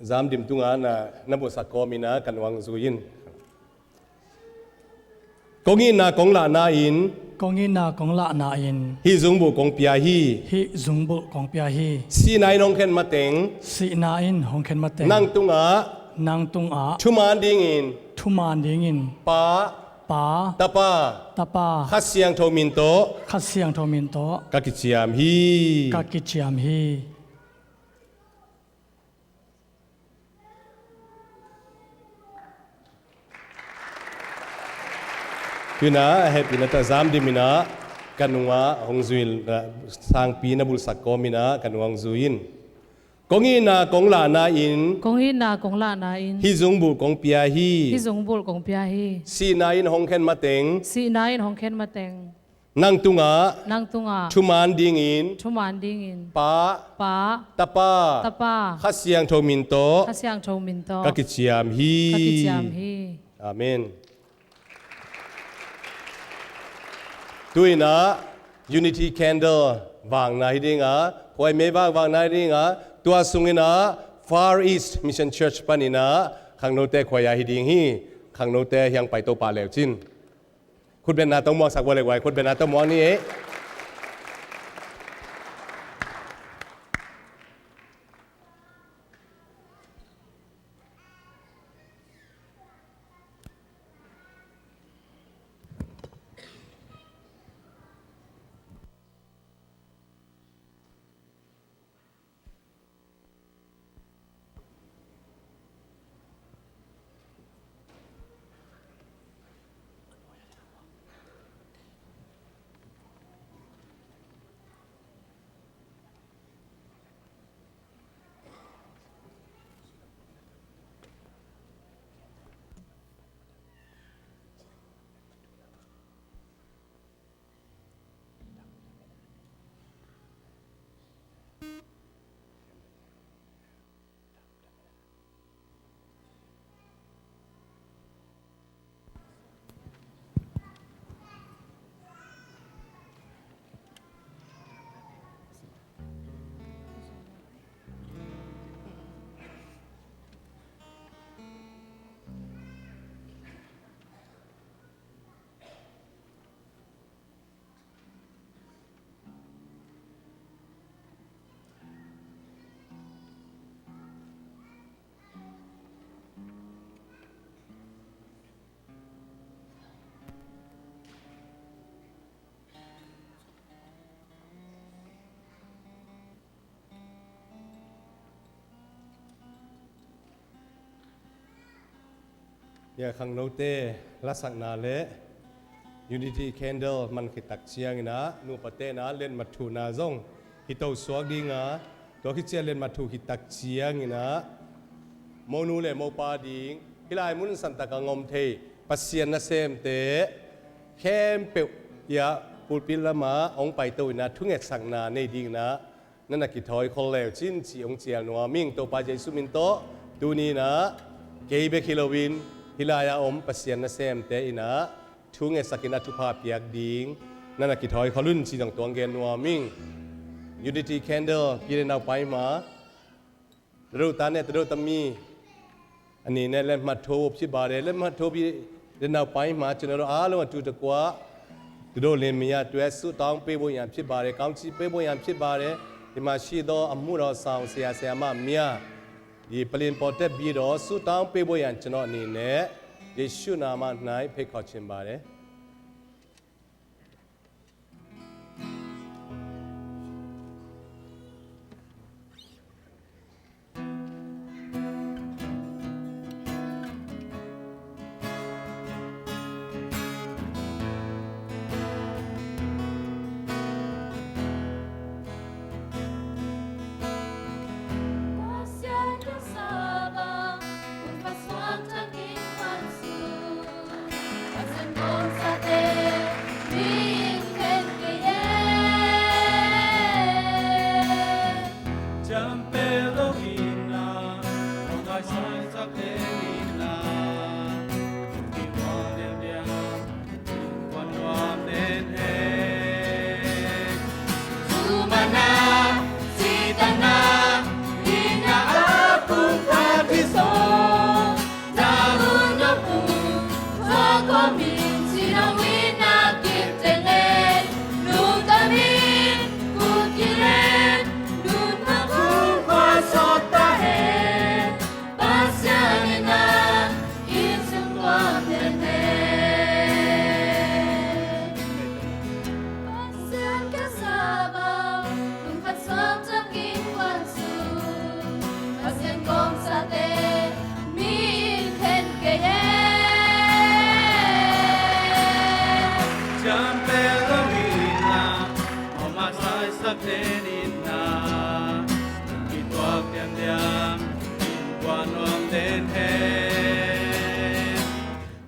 zamdim tungah na, na bulhsak kawmin ah ka nung hong zui in. Kong itna kong lahna in, kong itna kong lahna in, hih zungbuh kong pia hi. Hih zungbuh kong pia hi. Sihna in hong khen mateng, sihna in hong khen mateng, nang tungah, nang tungah, thuman dingin, thuman dingin, Pa, Pa, Tapa, Tapa, Kha Siangtho min tawh, Kha Siangtho min tawh, ka kiciam hi. Ka kiciam hi. Tu-in ah hehpihna tawh zamdim in ah ka nungah hong zui in, ah, sangpi na bulhsak kawmin ah ka nung hong zui in. Kong itna kong lahna in, kong itna kong lahna in, hih zungbuh kong pia hi. Hih zungbuh kong pia hi. Sihna in hong khen mateng, sihna in hong khen mateng, nang tungah, nang tungah, thuman dingin, thuman dingin, Pa, Pa, Tapa, Tapa, Kha Siangtho min tawh, Kha Siangtho min tawh, ka kiciam hi. Ka kiciam hi. Amen. Tu-in ah Unity Candle vangna hi ding a, khuai meivak vangna hi ding a, tua sungin ah Far East Mission Church panin ah khangnote khuai a hi ding hi. Khangnote hiang pai to pah leu cin. Khutbetna tawh muaksak vua le guai, khutbetna tawh muak ni ei. Hia khangnote lasakna le Unity Candle man khit tak ciangin ah nupate in ah letmat thuhna zong hi to suak ding a, tua khit ciang letmat thuh khit tak ciangin ah monu le mopa ding hih lai mun santak a ngom thei Pasian nasemte khempeuh hia pulpit lamah hong paito in ah thungetsakna nei ding in ah na na kithawi khol leu cin ci hong cial nuam ing. Topa Jesu min tawh tuni in ah kei bek hi loin hih lai-a om Pasian nasemte in ah thungetsak in ah thupha piak ding na na kithawi khol un ci zong tuang gen nuam ing. Unity Candle pi le nau pai hma, tadota ne tadota mi, ani ne letmat thuh pi bare, letmat thuh pi le nau pai hma cun a lo a lo a tu takua tudo len mi a tu e su tang pe bo yan pi bare, kaung ci pe bo yan pi bare, ima shi do a mu do sang sia sia ma mi a i palin po te bi do su tang pe bo yan cun ani ne Jesu nama hnai pe kho chin bare.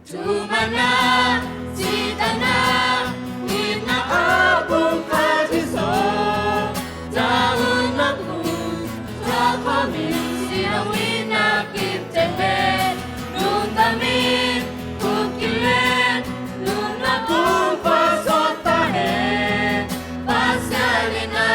Tumana, citana, ina abung katiso, tauna kun, takomin, sinawina kiptete, nuntamin, kukilen, nunakung pasotahe, Pasian ina,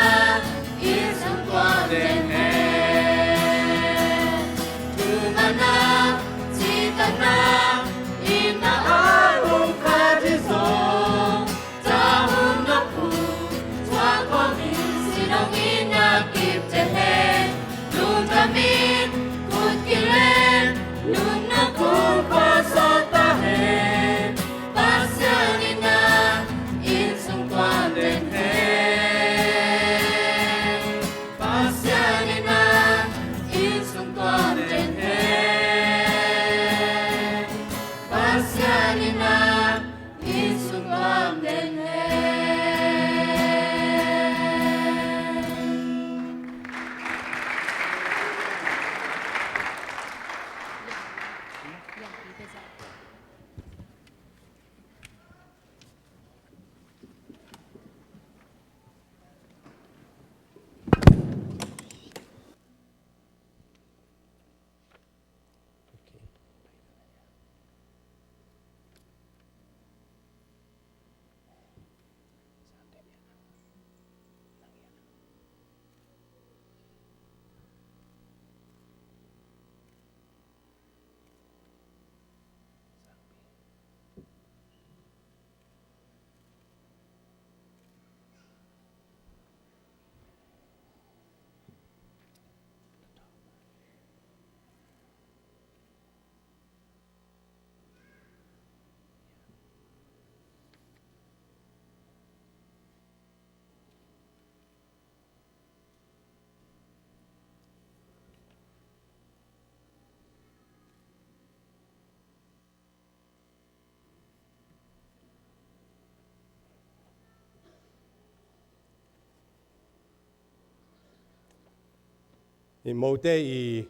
Hih mote i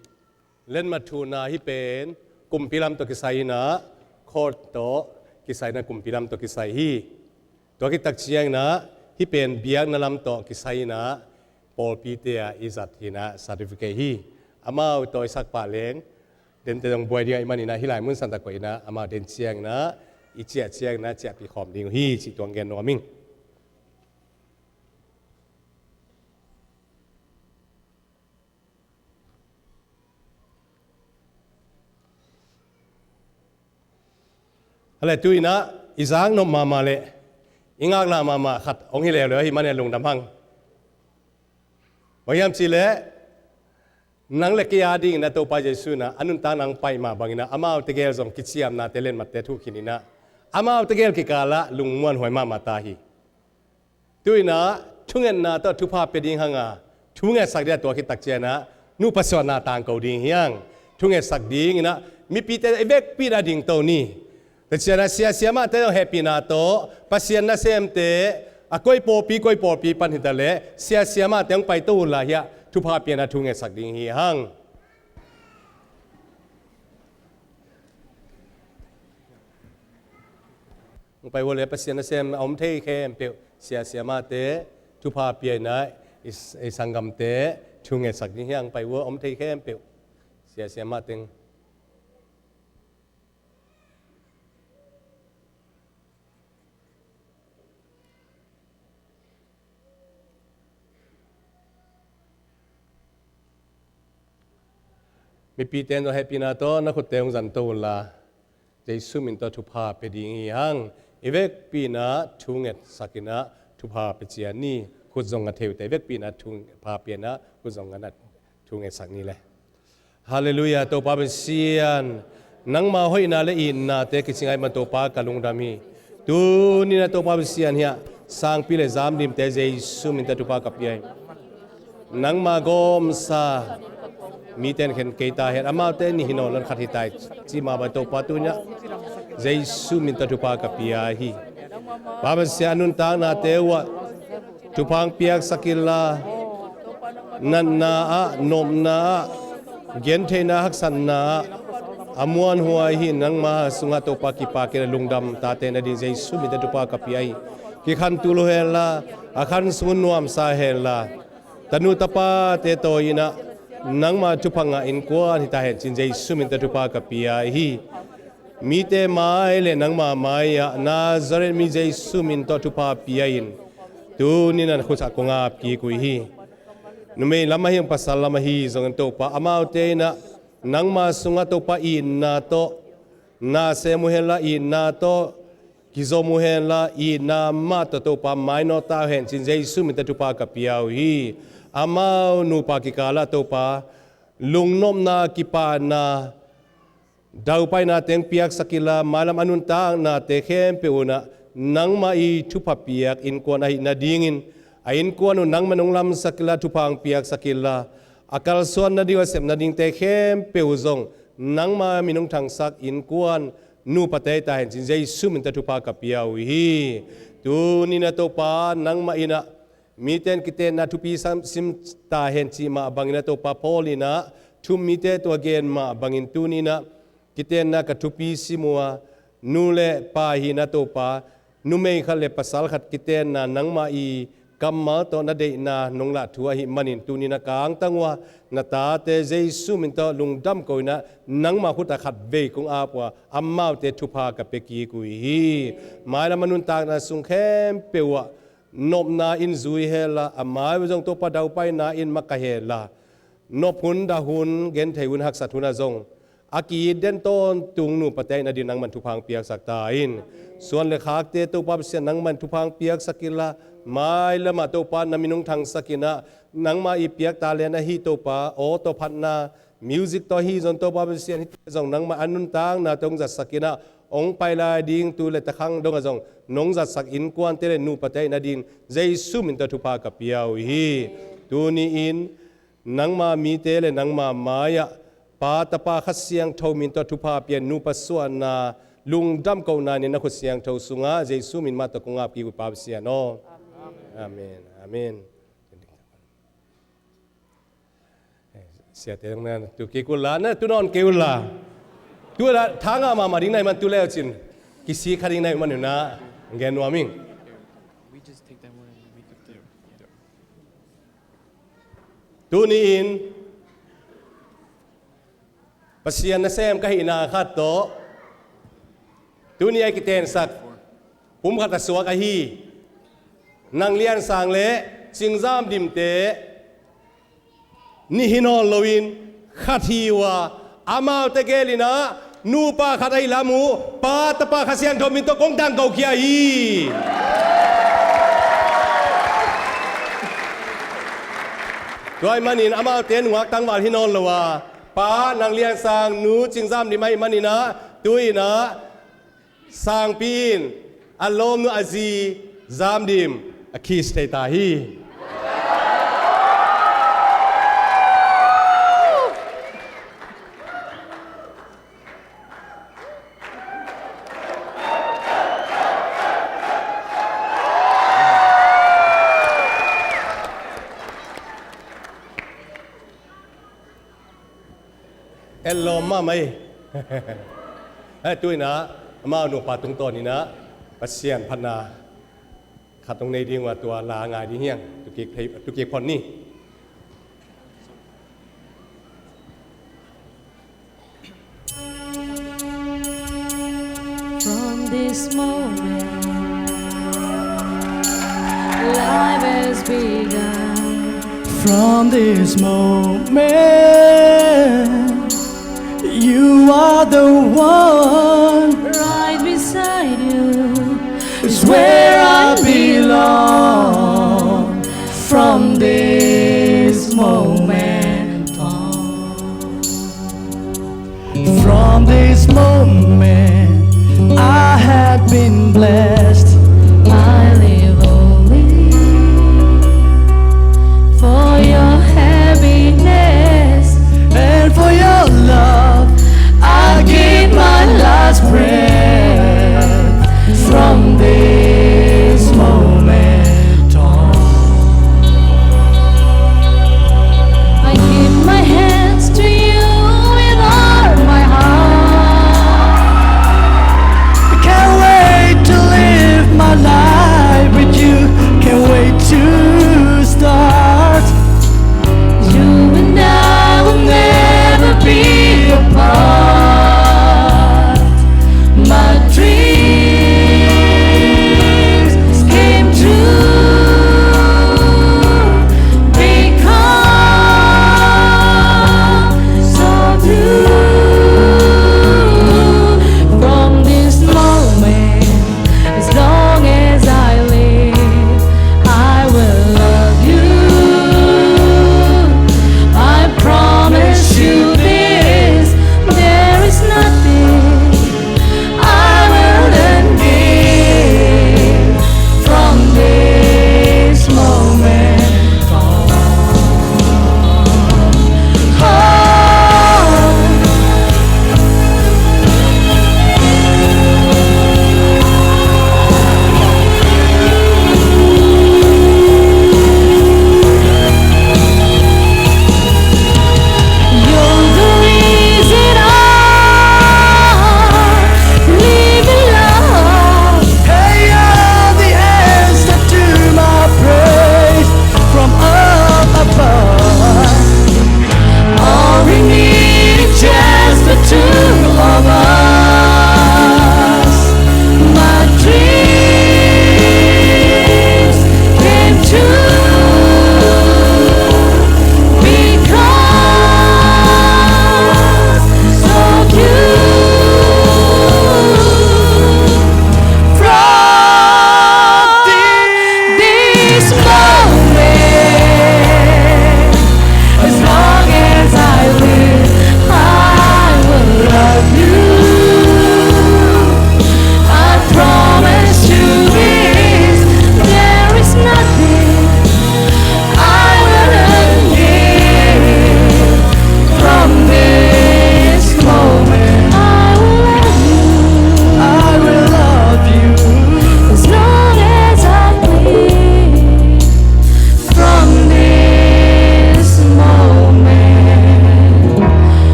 lenmat thuhna hih pen kumpi lam tawh kisai inah, court tawh kisai inah kumpi lam tawh kisai hi. Tua khit tak ciang inah hih pen biakna lam tawh kisai inah pawlpite ah i zat hi inah certificate hi. Amau tawisak pah leng dente zong buai ding ahih man inah hih lai mun Santa Cruz inah amau den ciang inah i ciah ciang inah ciahpih khawm ding uh hi cih tuang gen nuam ing. A le tu inah i zaknop mahmah le i ngaklah mahmah khat hong hi leuleu ahih man inah lungdam hang. Bang hiam cih leh nang le kei a ding inah Topa Jesu inah a nuntak nang paih mah bang inah amaute gel zong kiciamnate lenmatte thuh khin inah amaute gel kikalah lungmuanhuai mahmah ta hi. Tu inah thungetna tawh thupha pia ding hang a, thungetsak ding a, tua khit tak ciang inah nupa suahna tangko ding hi hang. Thungetsak ding inah mipite i vekpi inah dingto ni. Tua ciang inah sia siamahte zong hehpihna tawh Pasian nasemte a koi pawlpi koi pawlpi pan hi ta leh sia siamahte hong paito uh lai hiah thupha pia inah thungetsak ding hi hang. Hong pai uh a le Pasian nasem a om thei khempeuh, sia siamahte thupha pia inah i, i sanggamte thungetsak ding hi hang. Hong pai uh a om thei khempeuh, sia siamah teng. Mipite in zong hehpihna tawh na khutte hong zanto unla, Jesu min tawh thupha pia ding hi hang. I vekpi inah thungetsak inah thupha pia ciat ni. Khut zong nga thei uh teh, i vekpi inah thupha pia inah khut zong nga inah thungetsak ni le. Halleluiah, Topa Pasian, nangma hoihna le itnate kici ngah ahih man Topa ka lungdam hi. Tuni inah Topa Pasian hiah sangpi le zamlimte Jesu min tawh thupha ka pia hi. Nangma gawmsa mite in khen kei ta hen, amaute nih hi nawn lo, khat hi ta hi cih mah bang Topa tuni inah Jesu min tawh thupha ka pia hi. Pa Pasian, a nuntaknate uh ah thupha hong piaksak inla, natna ah, nopna ah, gentheihna haksatna ah a muanhuai hi. Nangma sungah Topa kipak inah lungdam tate na ding Jesu min tawh thupha ka pia hi. Kikhantul uh henla, a khan sung un nuamsa henla, tanu tapate tawi inah nangma thupha ngah innkuan hi ta hen ci-in Jesu min tawh thupha ka pia hi. Mite mai le nangma mai-ah Nazareth mi Jesu min tawh thupha pia in tuni inah na khut ah kong ap kik uh hi. Numei lam ahi zong pasal lam ahi zongin Topa, amaute inah nangma sungah Topa itna tawh na sem uh henla, itna tawh kizom uh henla, itna mah tawh Topa mainawt ta uh hen ci-in Jesu min tawh thupha ka pia uh hi. Amau nupa kikalah Topa lungnopna, kipahna, daupaina teng piaksak inla, mailam a nuntaknate khempeuh un ah nangmah i thupha piak innkuan ahih nadingin a innkuan uh nangmah in hong lamsak inla, thupha hong piaksak inla, a kalsuan nading, a sep nadingte khempeuh uh zong nangma min hong thangsak innkuan nupate hi ta hen ci-in Jesu min tawh thupha ka pia uh hi. Tuni inah Topa, nangmah inah mite in kitenna thupi sam, sim ta hen cih mah bang inah Topa, Paul inah thu-um mite tawh a gen mah bangin tuni inah kitenna ka thupi sim uh a, nu le pa hi inah Topa, numei khat le pasal khat kitenna nangmah i kammal tawh na deihna nong lah thu ahih manin tuni inah ka angtang uh a, na tate Jesu min tawh lungdam ko inah nangma khut ah khatvei kong ap uh a, amaute thupha ka pia kik uh hi. Mailam a nuntakna sung khempeuh uh ah nopna in zui henla, a mai uh zong Topa daupaina in makaih henla, nop hun, dah hun, genthei hun, haksat hun ah zong a ki-it den tawntung nupate ahih nading nangmah in thupha hong piaksak ta in. Suan le khakte Topa Pasian nangmah in thupha hong piaksak inla, mailam ah Topa na min hong thangsak inah nangmah i piak talent ahi Topa, aw tawh phatna, music tawh ahi zong Topa Pasian, hihte zong nangmah a nuntakna tawh hong zatsak inah hong pai lai ding tu le takhang dongah zong nong zatsak innkuante le nupate ahih nading Jesu min tawh thupha ka pia uh hi. Tuni in nangma mite le nangma mai-ah Pa, Tapa, Kha Siangtho min tawh thupha pia in nupa suahna, lungdam kohna in na khut siangtho sungah Jesu min mah tawh kong ap kik uh hi, Pa Pasian aw. Amen. Amen. Siate dong na tu kik uh la, na tu nawn kei uh la. Tu la tha ngah mahmah ding na hih man, tu le uh cin kisik kha ding na hih man uh na, gen nuam ing. Tuni-in Pasian nasem ka hihna khat tawh, tuni a kiteensak pum khat a suak ahi Nang Lian Sang le Cing Zam Dimte nih hi nawn loin khat hi uh a, amaute gel in ah nupa khat ahi lam uh Pa, Tapa, Kha Siangtho min tawh kong tangkokhia hi. Tua ahih manin amaute nungak tangval hi nawn lo a, Pa Nang Lian Sang, Nu Cing Zam Dim ahih manin ah, tu-in ah sangpi in a lawmnu a zi Zam Dim a kiss thei ta hi. En lawm mahmah hi. Eh, tu-in ah amau nupa tungtawn in ah Pasian phatna khat hong nei ding uh a, tua la ngai ding hi hang. Tu kik thei, tu kik phot ni. From this moment, life has begun. From this moment, you are the one. Right beside you is where I belong. From this moment on, from this moment, I have been blessed. I live only for your happiness and for your love. I give my last breath from this moment on.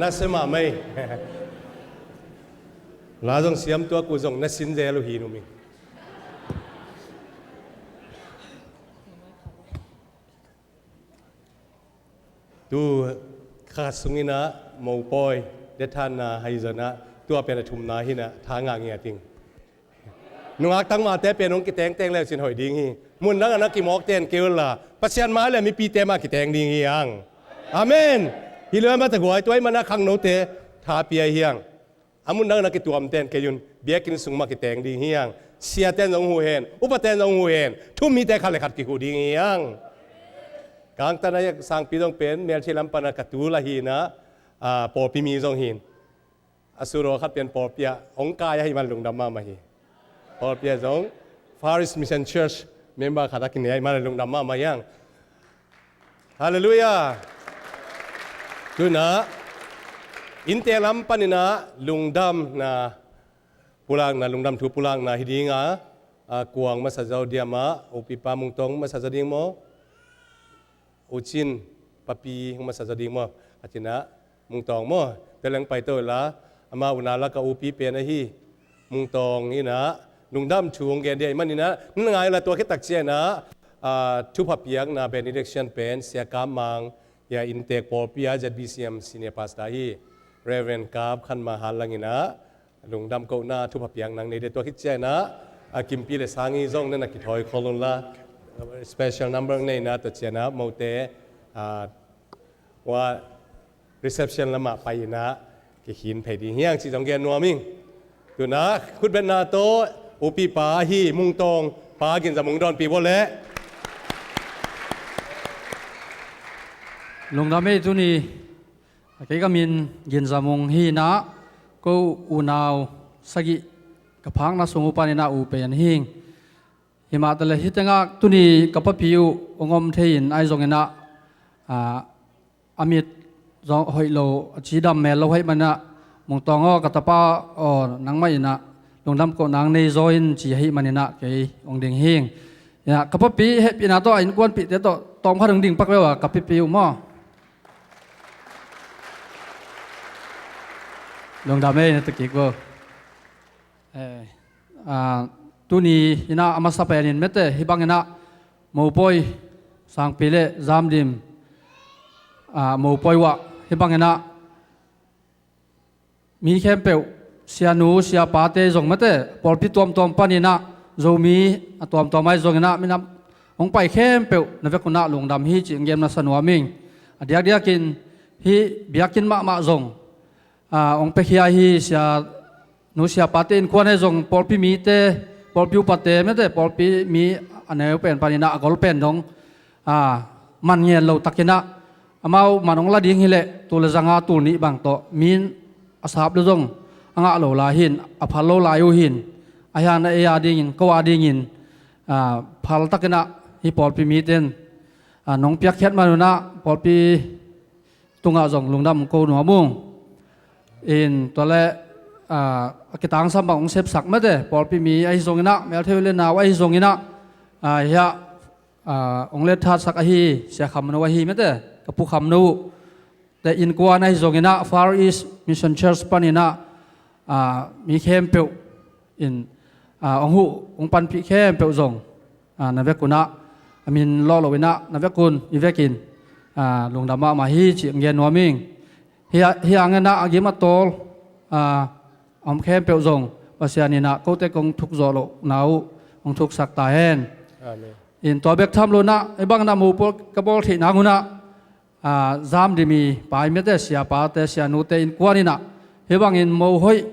Ka se mahmah ei. La zong siam tuak uh zong na sin zel uh hi num ing. Tu kha sungin ah mopawi dethanna hai zongin ah tua pen a thumna hi-in ah tha ngah ngiat ing. Nungak tangmate pen hong kitengteng le uh cin hoih ding hi. Mun dang a na kimawk ten kei unla Pasian mai le mipite mah kiteng ding hi hang. Amen. Hi lo mah ta guai, tua ahih manin ah khangnote tha pia hi hang. A mun dang a na kituam ten kei un, biakinn sung mah kiteng ding hi hang. Siate zong huh hen, upate zong huh hen, thu-um mite khat le khat kihuh ding hi hang. Kangtan a sangpi zong pen melthei lam pan a ka tul ahi-in ah, ah, pawlpi mi zong hi-in, a suraw khat pen pawlpi ah hong kai ahih man lungdam mahmah hi. Pawlpi ah zong Far East Mission Church member khat a kinei ahih man lungdam mahmah hi hang. Halleluiah. Tu-in ah innte lam panin ah lungdamna pulakna, lungdam thu pulakna hi ding a, a, Kuang masa zaw diam ah, upipa Mung Tawng masa zaw ding maw? U Cin papi hong masa zaw ding maw? A cin ah Mung Tawng maw? Tua leng pai to la, ama unau lak a upi pen ahi Mung Tawng in ah lungdam thu hong gen ding ahih manin ah, na ngai unla tua khit tak ciangin ah, a, thupha piakna benediction pen Sia Kam Mang, hi a, inntek pawlpi ah Z B C M senior pastor ahi Reverend Kap Khan Mang Hal Lang in ah lungdam kohna thupha piak nang nei ding. Tua khit ciangin ah, a, Kimpi le Sangi zong na na kithawi khol unla, special number nei-in ah tua ciangin ah mote, a, ua reception lam ah pai-in ah kikhin phei ding hi hang cih zong gen nuam ing. Tu-in ah khutbetna tawh upipa ahi Mung Tawng pa Gin Za Mung dawnpih bawl leh. Lungdam ei. Tuni kei ka min Gin Za Mung hi-in ah, ko unau sagih ka phakna sung uh panin ah u pen hi ing. Hi mah ta leh hih teng ah tuni ka papi uh hong om thei-in ahi zongin ah, a, a mit zong hoih lo, a cidam mel lo ahih manin ah, Mung Tawng aw, ka tapa aw, nangmah in ah lungdam kohna hong nei zaw in ci ahih manin ah kei hong ding hi ing. Hi a, ka papi hehpihna tawh a innkuanpihte tawh tawmkhat hong ding pak ve ua, ka papi uh maw? Lungdam ei, na tu kik vo. Eh, a, tuni in ah a masa pen in mete, hih bangin ah mopawi sangpi le zamdim, a, mopawi uah hih bangin ah mi khempeuh, sianu siapate zong mete, pawlpi tuamtuam panin ah, Zomi a tuamtuam ahi zongin ah minam hong pai khempeuh na vek un ah lungdam hi cih hong gen masa nuam ing. A diakdiakin hih biakinn mahmah zong, a, hong piakhia hi. Sianu siapate innkuan ahi zong, pawlpi mite, pawlpi upate mete, pawlpi mi a neu pen panin ah a gol pen dong, a, man ngen lo takin ah, amau man hong la ding hi leh tul le zanga tul nih bang tawh mi in a sap le zong a ngah lo lai hi-in, a phal lo lai uh hi-in, ahi hang na ei a dingin, ko a dingin, a, phal takin ah hih pawlpi mite in, a, nong piakkhiat man un ah pawlpi tungah zong lungdam ko nuam ung. In tua leh, a, a kitangsam bang hong sepsak mete, pawlpi mi ahi zongin ah, melthei u le nau ahi zongin ah, a, hi a, a, hong let thatsak ahi Sia Kham No ahi mete, ka pu Kham No uh te innkuan ahi zongin ah, Far East Mission Church panin ah, a, mi khempeuh in, a, hong huh, hong panpih khempeuh zong, a, na vek un ah, a min lawh lo in ah, na vek un, i vekin, a, lungdam mahmah hi cih hong gen nuam ing. Hi a, hi hangin ah a gim a tawl, a, a om khempeuh zong Pasian in ah kote kong thuk zawh lohna uh hong thuksak ta hen. Amen. In tua bek tham lo in ah, hih bangin ah mopawi ka bawl theih nang un ah, a, zamdim i pa i mete, siapate, sianute innkuan in ah, hih bangin mo hoih,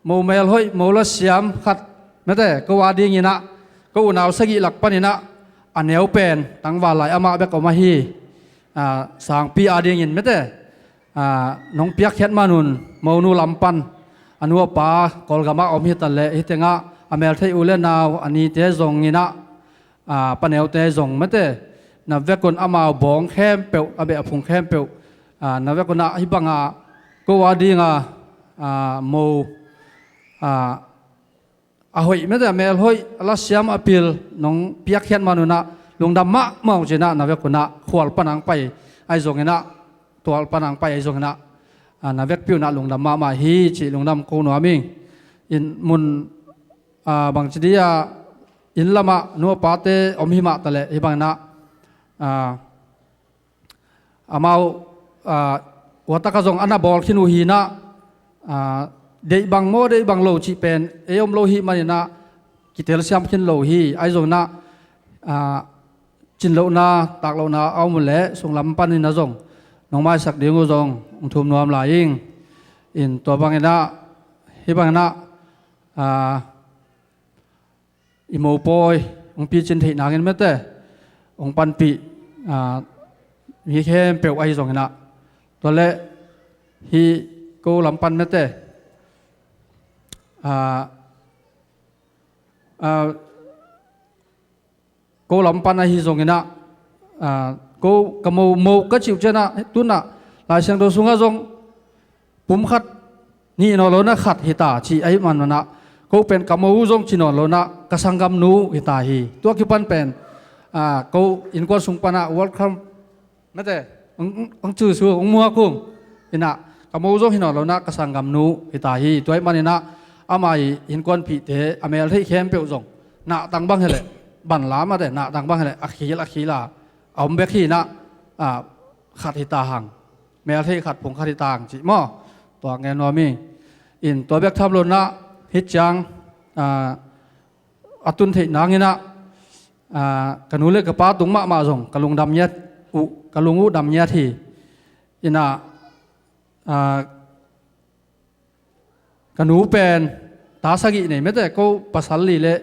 mo mel hoih, mo la siam khat mete, ko a dingin ah, ko unau sagih lak panin ah a neu pen tangval lai amah bek om ahi, a, sangpi a dingin mete, a, nong piakkhiat man un, monu lam pan, a nu a pa Kawlgam ah om hi ta leh, hih teng ah a melthei u le nau a nite zongin ah, a, pa Neute zong mete, na vek un amau bawng khempeuh, a beh a phung khempeuh, a, na vek un ah hih bang a ko a ding a, a, mo, a, a hoih mete, a mel hoih, a la siam a pil nong piakkhiat man un ah lungdam mahmah ung ci-in ah, na vek un ah khual pan hong pai ahi zongin ah, tual pan hong pai ahi zongin ah, a, na vekpi un ah lungdam mahmah hi cih lungdam ko nuam ing. In mun, a, bangci dia inn lamah nu a pate om hi mah taleh hih bangin ah, a, amau, a, uatak a zong a na bawl khin uh hi in ah, a, deih bang maw deih bang lo cih pen ei om lo hi manin ah kitelsiam khin lo hi. Ahi zongin ah, a, cin lohna tak lohna a om uh leh sunglam panin ah zong nong maisak ding uh zong hong thum nuam lai ing. In tua bangin ah, hih bangin ah, a, i mopawi hong picin theih nangin mete hong panpih, a, mi khempeuh ahi zongin ah, tua leh hih ko lam pan mete, a, a, ko lam pan ahi zongin ah, a, ko ka mo, mo ka cih uh ciangin ah, tu-in ah Lai Siangtho sungah zong pumkhat nih nawn lo in ah khat hi ta cih ahih man un ah, ko pen ka mo uh zong ci nawn lo in ah ka sanggamnu hi ta hi. Tua kipan pen, a, ko innkuan sung pan ah welcome mete, ang, ang, ang cu su, ang mua kung. In ah, ka mo zong hi nawn lo in ah ka sanggamnu hi ta hi. Tua ahih manin ah, ama i innkuanpihte a meltheih khempeuh zong nahtang bang hi leh, banla mate, nahtang bang hi leh, a khil, a khil a, a om bek hi in ah, a, khat hi ta hang. Meltheih khat, phung khat hi ta hang cih maw? Tua ngen nuam ing. In tua bek tham lo in ah, hih ciang, a, a tun theih nangin ah, a, ka nu le ka pa tung mahmah zong ka lungdam ngiat uh, ka lung uh dam ngiat hi. In ah, a, ka nu pen ta sagih nei mete, ko pasal li le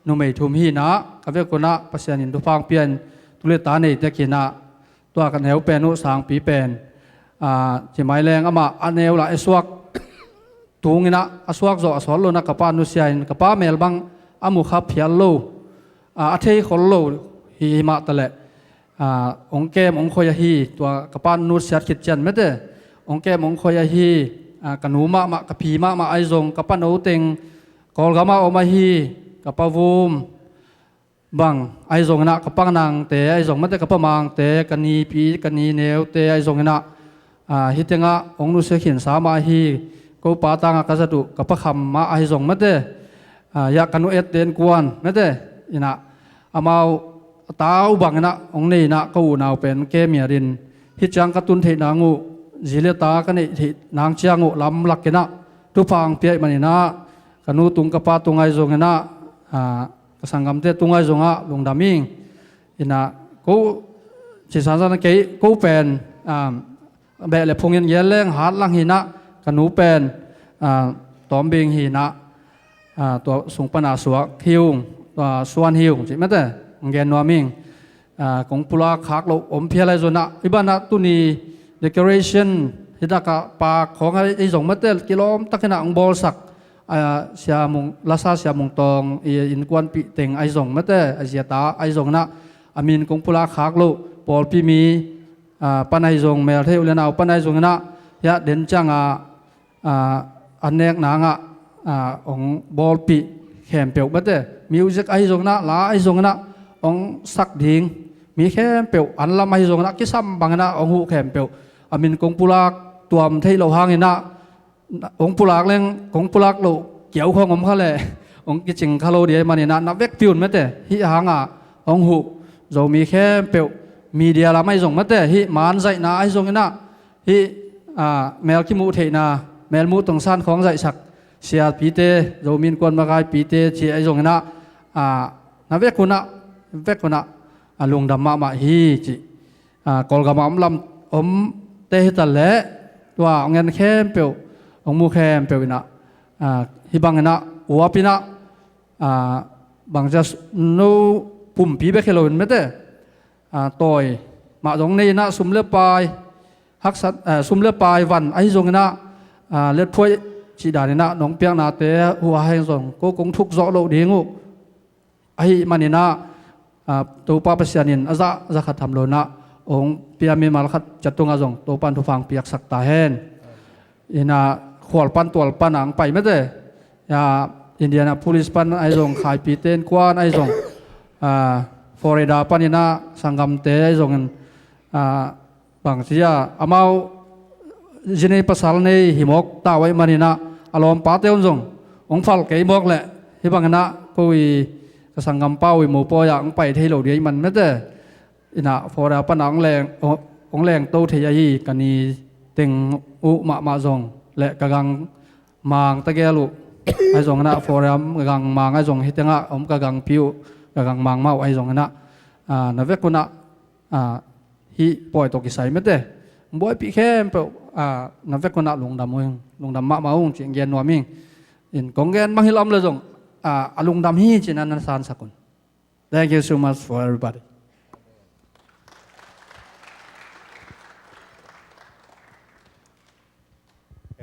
numei thum hi in ah, ka vekun ah Pasian in thupha hong pia in tu le ta nei tek hi in ah, tua ka neu pen uh sangpi pen, a, ci mai leng amah a neu lah a suak tung in ah, a suak zawh a sawt lo in ah ka pa nusia in, ka pa mel bang a mu kha phial lo, a, a thei khol lo hi, hi mah taleh, a, hong kem hong khoi ahi, tua ka pa nusiat khit ciang mete hong kem hong khoi ahi, a, ka nu mahmah, ka pi mahmah ahi zong, ka pano teng Kawlgam ah om ahi, ka pa Vum bang ahi zongin ah, ka pa Nangte ahi zong mate, ka pa Mangte, ka nipi, ka nineute ahi zongin ah, a, hih tengah hong nusia khinsa mah ahi, ko pa tangah ka zat uh ka pa Kham mah ahi zong mate, a, ya ka nu Ette innkuan mate, in ah amau a ta uh bangin ah hong nei in ah, ka unau pen kem ngiat in, hih ciang ka tun theih nang uh, zi le ta ka neih theih nang ciang uh lamlak in ah thupha hong pia ahih manin ah, ka nu tung ka pa tung ahi zongin ah, a, ka sanggamte tung ahi zongah lungdam ing. In ah ko ci sansan kei, ko pen, a, beh le phungin gel leng hat lang hi in ah, ka nu pen, a, Tawmbing hi in ah, a, tua sung pan a suak hi ung, tua suan hi ung cih mate hong gen nuam ing. A, kong pulak khak loh om phial ahi zongin ah, hih banah tuni decoration hi tak ah pak khawng ahi zong mate kilawm takin ah hong bawlsak, a, Sia Mung, Lasa Sia Mung Tawng i innkuanpih teng ahi zong mate, a zi a ta ahi zongin ah, a min kong pulak khak loh pawlpi mi, a, pan ahi zong, meltheih u le nau pan ahi zongin ah, hiah den ciang a, a, an nek nang ah, a, hong bawlpih khempeuh mate, music ahi zongin ah, la ahi zongin ah hong sak ding mi khempeuh, an lam ahi zongin ah, kisam bangin ah hong huh khempeuh, a min kong pulak tuam theih loh hangin ah, hong pulak leng, kong pulak loh kiau khawng om kha leh hong kicing kha lo ding ahih manin ah, na vekpi un mate, hih hang a hong huh Zomi khempeuh, media lam ahi zong mate, hih man zaihna ahi zongin ah, hih, a, mel kimuh theihna, mel muh tongsan khawng zaihsak siapite, Zomi Innkuan makaipite ci ahi zongin ah, a, na vekun ah, vekun ah, a, lungdam mahmah hi cih, a, Kawlgam ah om lam, omte hi ta leh, tua hong en khempeuh, hong mu khempeuh in ah, a, hih bangin ah uap in ah, a, bangzia s-, no pumpi bek hi loin mate, a, tawi mah zong nei in ah, sum le pai haksat, a, sum le pai van ahi zongin ah, a, letphuai cih danin ah nong piaknate uh a hang zong ko kong thuk zawh loh ding uh ahih manin ah, a, Topa Pasian in a zah za khat tham lo in ah hong pia mimal khat ciat tungah zong Topa in thupha hong piaksak ta hen. In ah khual pan tual pan ah hong pai mate, a, Indianapolis pan ahi zong, Khaipite innkuan ahi zong, a, Florida panin ah sanggamte ahi zongin, a, bangci a, amau zi nei pasal nei hi mawk ta uh ahih manin ah, a lawmpate un zong hong phal kei mawk leh, hih bangin ah ko i ka sanggampa uh i mopawi ah hong pai thei lo ding ahih man mete. In ah Florida pan ah hong leng, hong lengto thei ahi ka ni teng uh mahmah zong leh ka gang mang ta gel uh ahi zongin ah, Florida gang mang ahi zong, hih teng ah om ka gangpi uh, ka gang mang mah uh ahi zongin ah, ah, na vek un ah, ah, hih pawi tawh kisai mete, buaipih khempeuh, ah, na vek un ah lungdam ung, lungdam mahmah ung ci-in gen nuam ing. In kong gen mangngilh om leh zong, ah, a lungdam hi ci-in ah na sansak un. Thank you so much for everybody.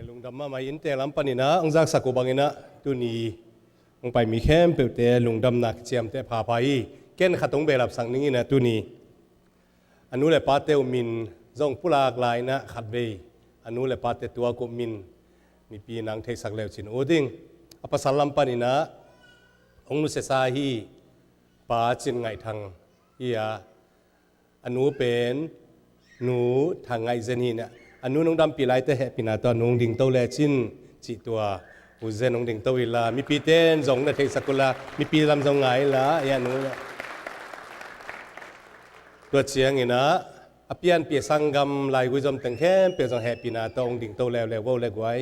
Lungdam mahmah. Innte lam panin ah hong zaksak uh bangin ah, tuni hong pai mi khempeuhte lungdamna kiciamteh phapha hi. Ken khat hong behlapsak ning in ah, tuni a nu le pate uh min zong pulak lai in ah, khatvei a nu le pate tuak uh min mipi in ah hong theisak le uh cin ut ing. A pasal lam panin ah hong nusiasa hi, Pa Cin Ngaih Thang hi a, a nu pen Nu Thang Ngaih Zen hi in ah, a nu in hong dampih laite hehpihna tawh a nu hong dingto lecin cih, tua U Zen hong dingto inla, mipite in zong na theisak unla, mipi lam zong ngai inla, hi a nu. Tua ciangin ah a pianpih sanggam laigui zom teng khempeuh zong hehpihna tawh hong dingto leuleu vo le guai.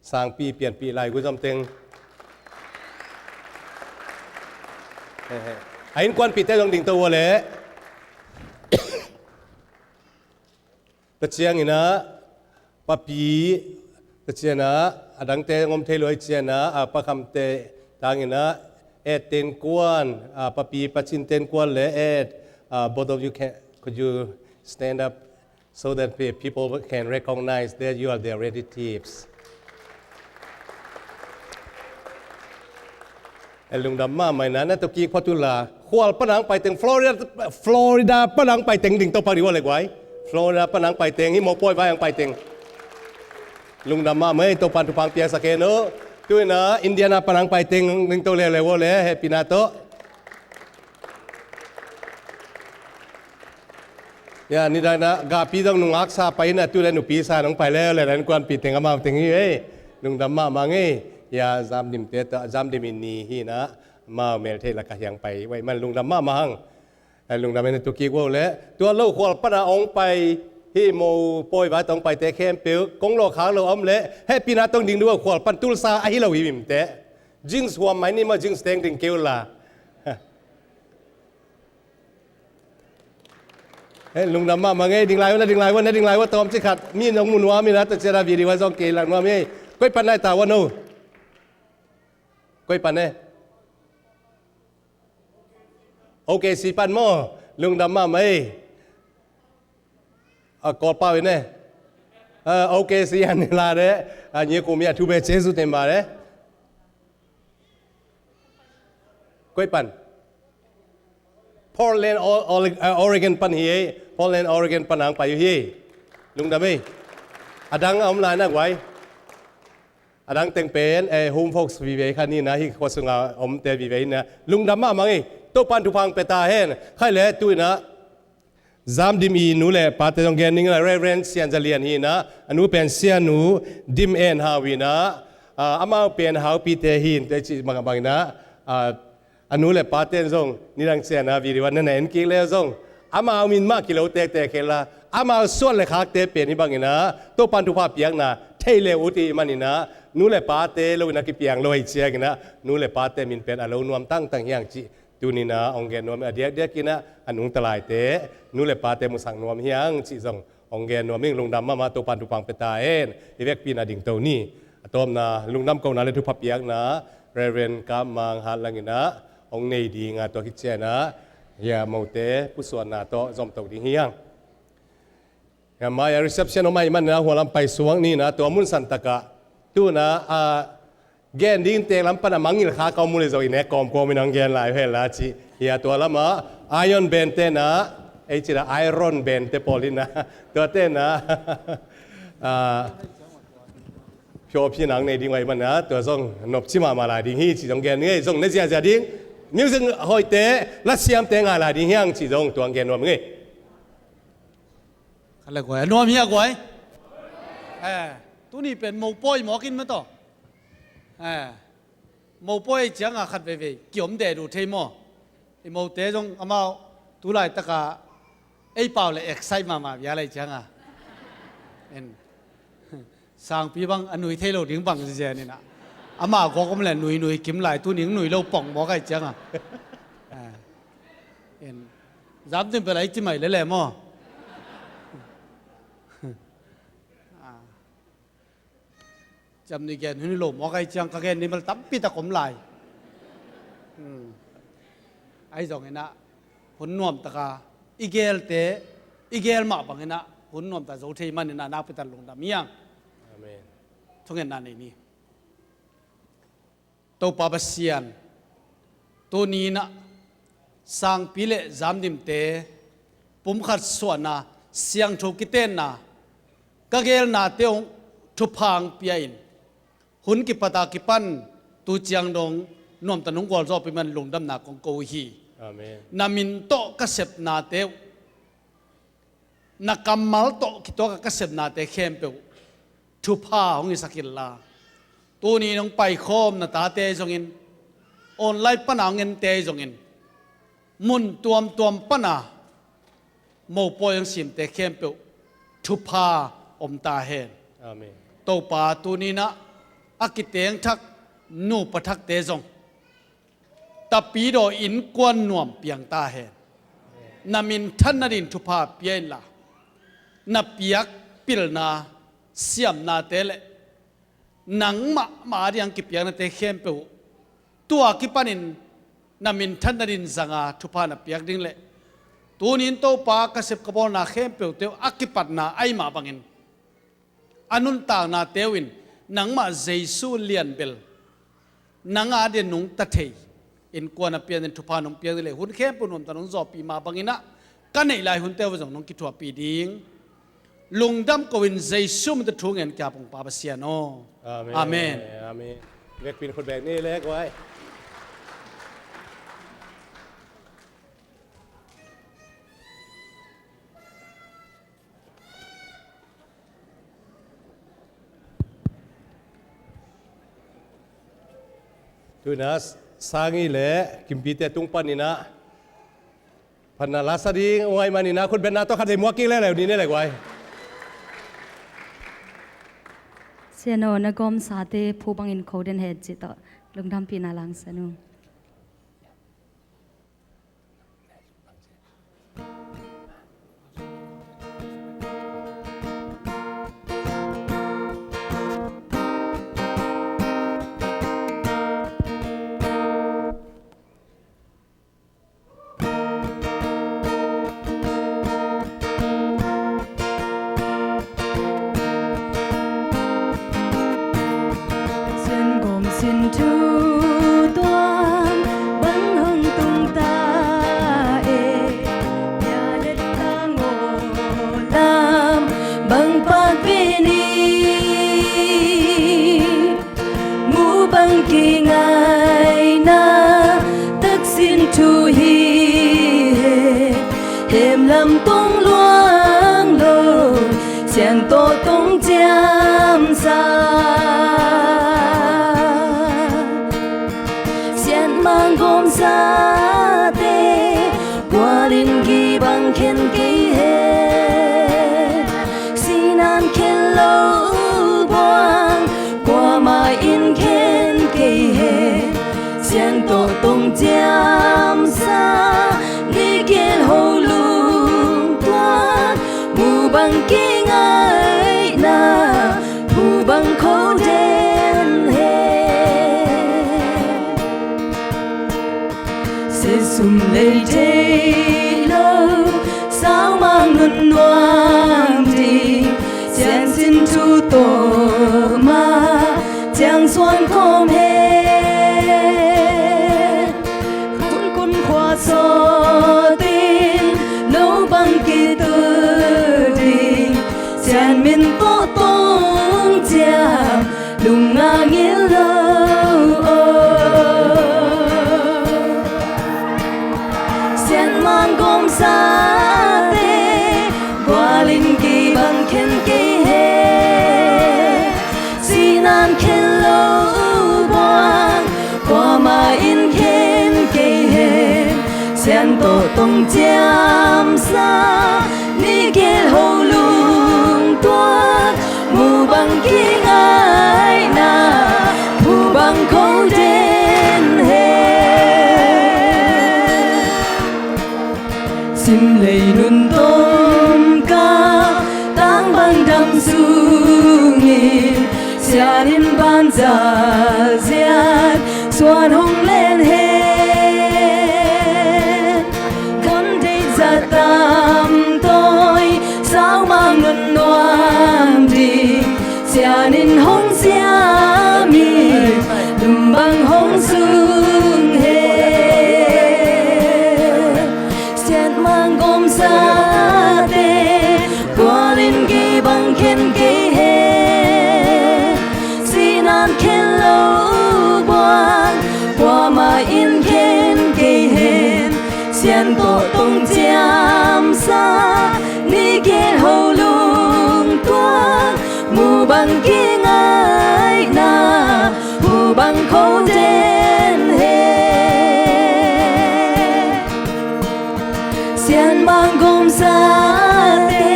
Sangpi, pianpih, laigui zom teng. A innkuanpihte zong dingto uh leh. Tua ciangin ah papi, tua ciangin ah a dangte hong om thei lo ahih ciangin ah, a, Pa Kham Te Tang in ah, Ed Ten Kuan, a, papi Pa Cin Ten Kuan le Ed, a, both of you can, could you stand up so that pe-, people can recognize that you are their relatives. Eh, lungdam mahmah in ah, na tawh kik phot unla. Khual pan a hong pai teng, Florida, Florida pan a hong pai teng dingto pak dih vo le guai. Florida pan a hong pai teng, hih mopawi vai a hong pai teng. Lungdam mahmah ei, Topa'n thupha hong piaksak hen uh. Tu in ah Indiana pan a hong pai teng dingto leuleu vo le, hehpihna tawh. Ya, nidang in ah gapi zong nungak sa pai in ah, tu le nupi sa in hong pai leuleu, innkuanpih teng amau teng hi ei. Lungdam mahmah ing ei. Ya, Zam Dim te tawh, Zam Dim in ni hi in ah, amau meltheih lak ah hiang pai uh ahih man lungdam mahmah hang. Eh, lungdam in ah tu kik vo le. Tua lo khual pan a hong pai, hih mopawi vai tawh hong paite khempeuh, kong lawh khak lo a om leh, hehpihna tawh hong ding dih vo, khual pan Tulsa ahi lo hi mite. Jinx huam mai ni maw, Jinx teng ding kei unla. Eh, lungdam mahmah ing ei, ding lai vo, na ding lai vo, na ding lai vo, tawmcik khat. Mi in hong mu nuam in ah, tua ciang a video ah zong kei lak nuam ei. Koi pan na hi ta vo no? Koi pan e? O K C pan maw? Lungdam mahmah ei. A, Kawlpau in e. A, O K C an ni la de. A, nyi kum ya, thu be Jesu te ma de. Koi pan? Portland, O-, O-, eh, Oregon pan hi ei. Portland, Oregon pan a hong pai uh hi ei. Lungdam ei. A dang a om lai na guai. A dang teng pen, eh, home folks vive kha ni in ah, hih khua sung a omte vive in ah. Lungdam mahmah ing ei. Topa'n thupha hong pia ta hen. Khai le tu in ah. Zam Dim i nu le pate zong gen ning in ah, Reverend Sian Za Lian hi in ah, a nu pen Sianu Dim En Hau hi in ah, a, amau pen Haupite hi in, tua i cih bang, bang in ah, a, a nu le pate in zong nidang ciang a video ah na na en kik le uh zong, amau min mah kilo tektek kei la, amau suan le khakte pen hih bang in ah, Topa'n thupha piakna thei le uh ahih man in ah, nu le pate lo in ah kipiang lo ahih ciangin ah, nu le pate min pen a lo nuam tangtang hi hang cih tuni in ah hong gen nuam ing. A diakdiak in ah a nungta laite, nu le pate musak nuam hi hang cih zong hong gen nuam ing. Lungdam mahmah, Topa'n thupha hong pia ta hen. I vekpi in ah dingto ni. A tawpna lungdam kohna le thupha piakna Reverend Kap Mang Hat Lang in ah hong nei ding a, tua khit ciang ah, ya, mote pusuanna tawh zomto ding hi hang. Ya, mai a reception om ahih man in ah hua lam pai suak ni in ah, tua mun san tak ah. Tu in ah, a, gen ding tek lam pan a mangngilh kha ka om uh leh zong i nek kawmkawm in hong gen lai uh hen la cih. Ya, tua lam ah Iron Band te in ah, ei cih dah Iron Band te pawl in ah, tuate in ah, a, phiawphi nang nei ding uh ahih man in ah, tua zong nopci mahmah lai ding hi cih zong gen ing ei. Zong ne ziahziah ding, music hoihte, lasiamte ngai lai ding hi hang cih zong tua hong gen nuam ing ei. Khat le guai, a nuam hi a guai. Eh, tuni pen mopawi mawk in mataw. Eh, mopawi cianga khat veivei kiom deh duh thei maw? I mote zong amau tu laitaka ei pau le excite mahmah bia lai cianga. En. Sangpi bang a nui thei lo ding bang zianin ah, ama gawk om le nui nui kim lai, tuning nui lo pong mawk ai cianga. Ah. En. Zam dim pela i ci mai lele maw? Ah. Ciam nui gen hun lo mawk ai ciang ka gen ni mal tampi tak om lai. Hmm. Ai zongin ah hun nuamtaka i gelte, i gel mah bangin ah hun nuamtak zo thei manin ah nakpi tak lungdam hiang. Amen. Thungetna nei ni. Topa Pasian, tuni in ah sangpi le zamdimte pumkhat suahna, siangtho kitenna, ka gelnate hong thupha hong pia in, hun kipata kipan tu ciang dong nuamta nong gualzawhpih man lungdamna kong ko uh hi. Amen. Na min tawh ka sepnate uh, na kammal tawh kituaka ka sepnate khempeuh thupha hong hisak inla, tuni nong paikhawm na tate zongin, online pana hong ente zongin, mun tuamtuam pana mopawi hong simte khempeuh thupha om ta hen. Amen. Topa, tuni in ah a kiteng thak nupa thakte zong tapidaw innkuan nuam piang ta hen. Na minthanna din thupha pia inla, na piak pilna, siamnate le nangmah ma ding kipiaknate khempeuh tua kipanin na minthanna din zanga thupha na piak ding le, tunin Topa ka sep ka bawlna khempeuhte uh a kipatna ahi mah bangin a nuntaknate uh in nangmah Jesu lianbel nang a dia nungta thei innkuan a pianin thupha nong piak ding le, hun khempeuh nuamta nong zawhpih mah bangin ah ka neih lai hunte uh zong nong kithuahpih ding lungdam ko-in Jesu min tawh thu ngen ka hi ung, Pa Pasian aw. Amen. Amen. Amen. Vekpi in khut beng ni le guai. Tu-in ah Sangi le Kimpite tung panin ah phatna la sa ding uh ahih manin ah khut betna tawh khat vei muak kik leuleu ni le guai. Sian aw, na gawmsate phu bangin kho den hen cih tawh lungdampihna la hong sa ung. Sian gawm sin thu tuam bang hong tung ta e, bia le tang aw, lam bang pak ve ni. Mu bang kingaina taksin thu hi hen, hem lam tong luang lo, sian tawh tong ciamsa. Sian mang gawmsate gualin gih bang khen kei hen, sinan khen lo buang kuamah in khen kei hen. Sian tawh tong ciamsa, ni gel ho lungtuak, mu bang kingaina, mu bang kho den hen. Sesum lei thei lo, saumang nun nuam ding, siansin thu tawh mah ciang suan khawm hen. Kunkun khua sawtin lo bang kitu ding, sian min tawh tong ciam lung a ngil lo aw. Sian mang gawmsate gualin gih bang khen kei he. Sian tawh tong ciamsa, ni gel ho lungtuak, mu bang kingaihna, phu bang kho den hen. Sim lei nun tom ka, tang bang dam sungin, sian in ban zaziat, suan hong len hen. Kan deih zat tam tawi, sau mang nun nuam ding, sian in hong siam in, lum bang hong sung hen. Sian mang gawmsate, gual in gei bang khen kei hen. Sinan khen lo buang, kuamah in khen kei hen. Sian tawh tong ciamsa, ni gel ho lungtuak, mu bang kingaihna, phu bang kho den hen. Sian mang gawmsate,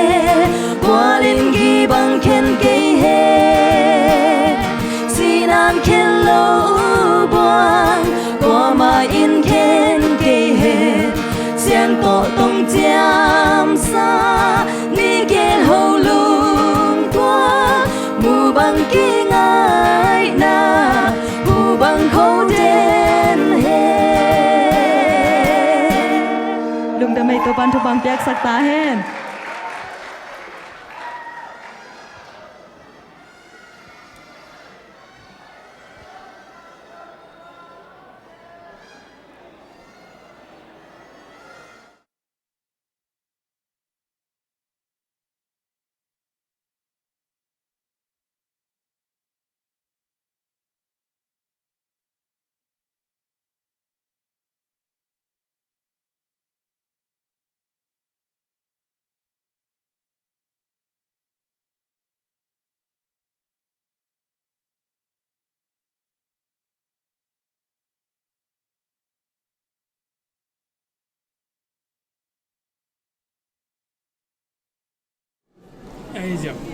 gual in gei bang khen kei hen. Sinan khen lo buang, kuamah in khen kei hen. Sian tawh tong ciamsa, ni gel ho lungtuak, mu bang kingaihna, phu bang kho den hen. Lungdam ei, Topa'n thupha piaksak ta hen.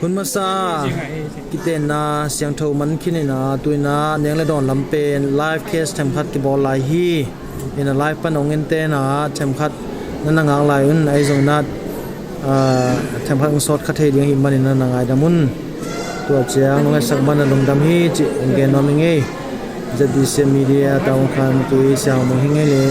Hun masa kitenna siangtho man khin in a, tu in a neng le dawn lam pen live case themkhat kibawl lai hi. In a live pan hong en ten a themkhat na na ngak lai un, ahi zongin a, ah, themkhat hong sawt kha thei ding ahih manin na na ngaidam un. Tua ciang nong etsak man a lungdam hi cih hong gen nuam ing ei. Z B C Media tawh hong khan tui Siang Mung hi ing ei le.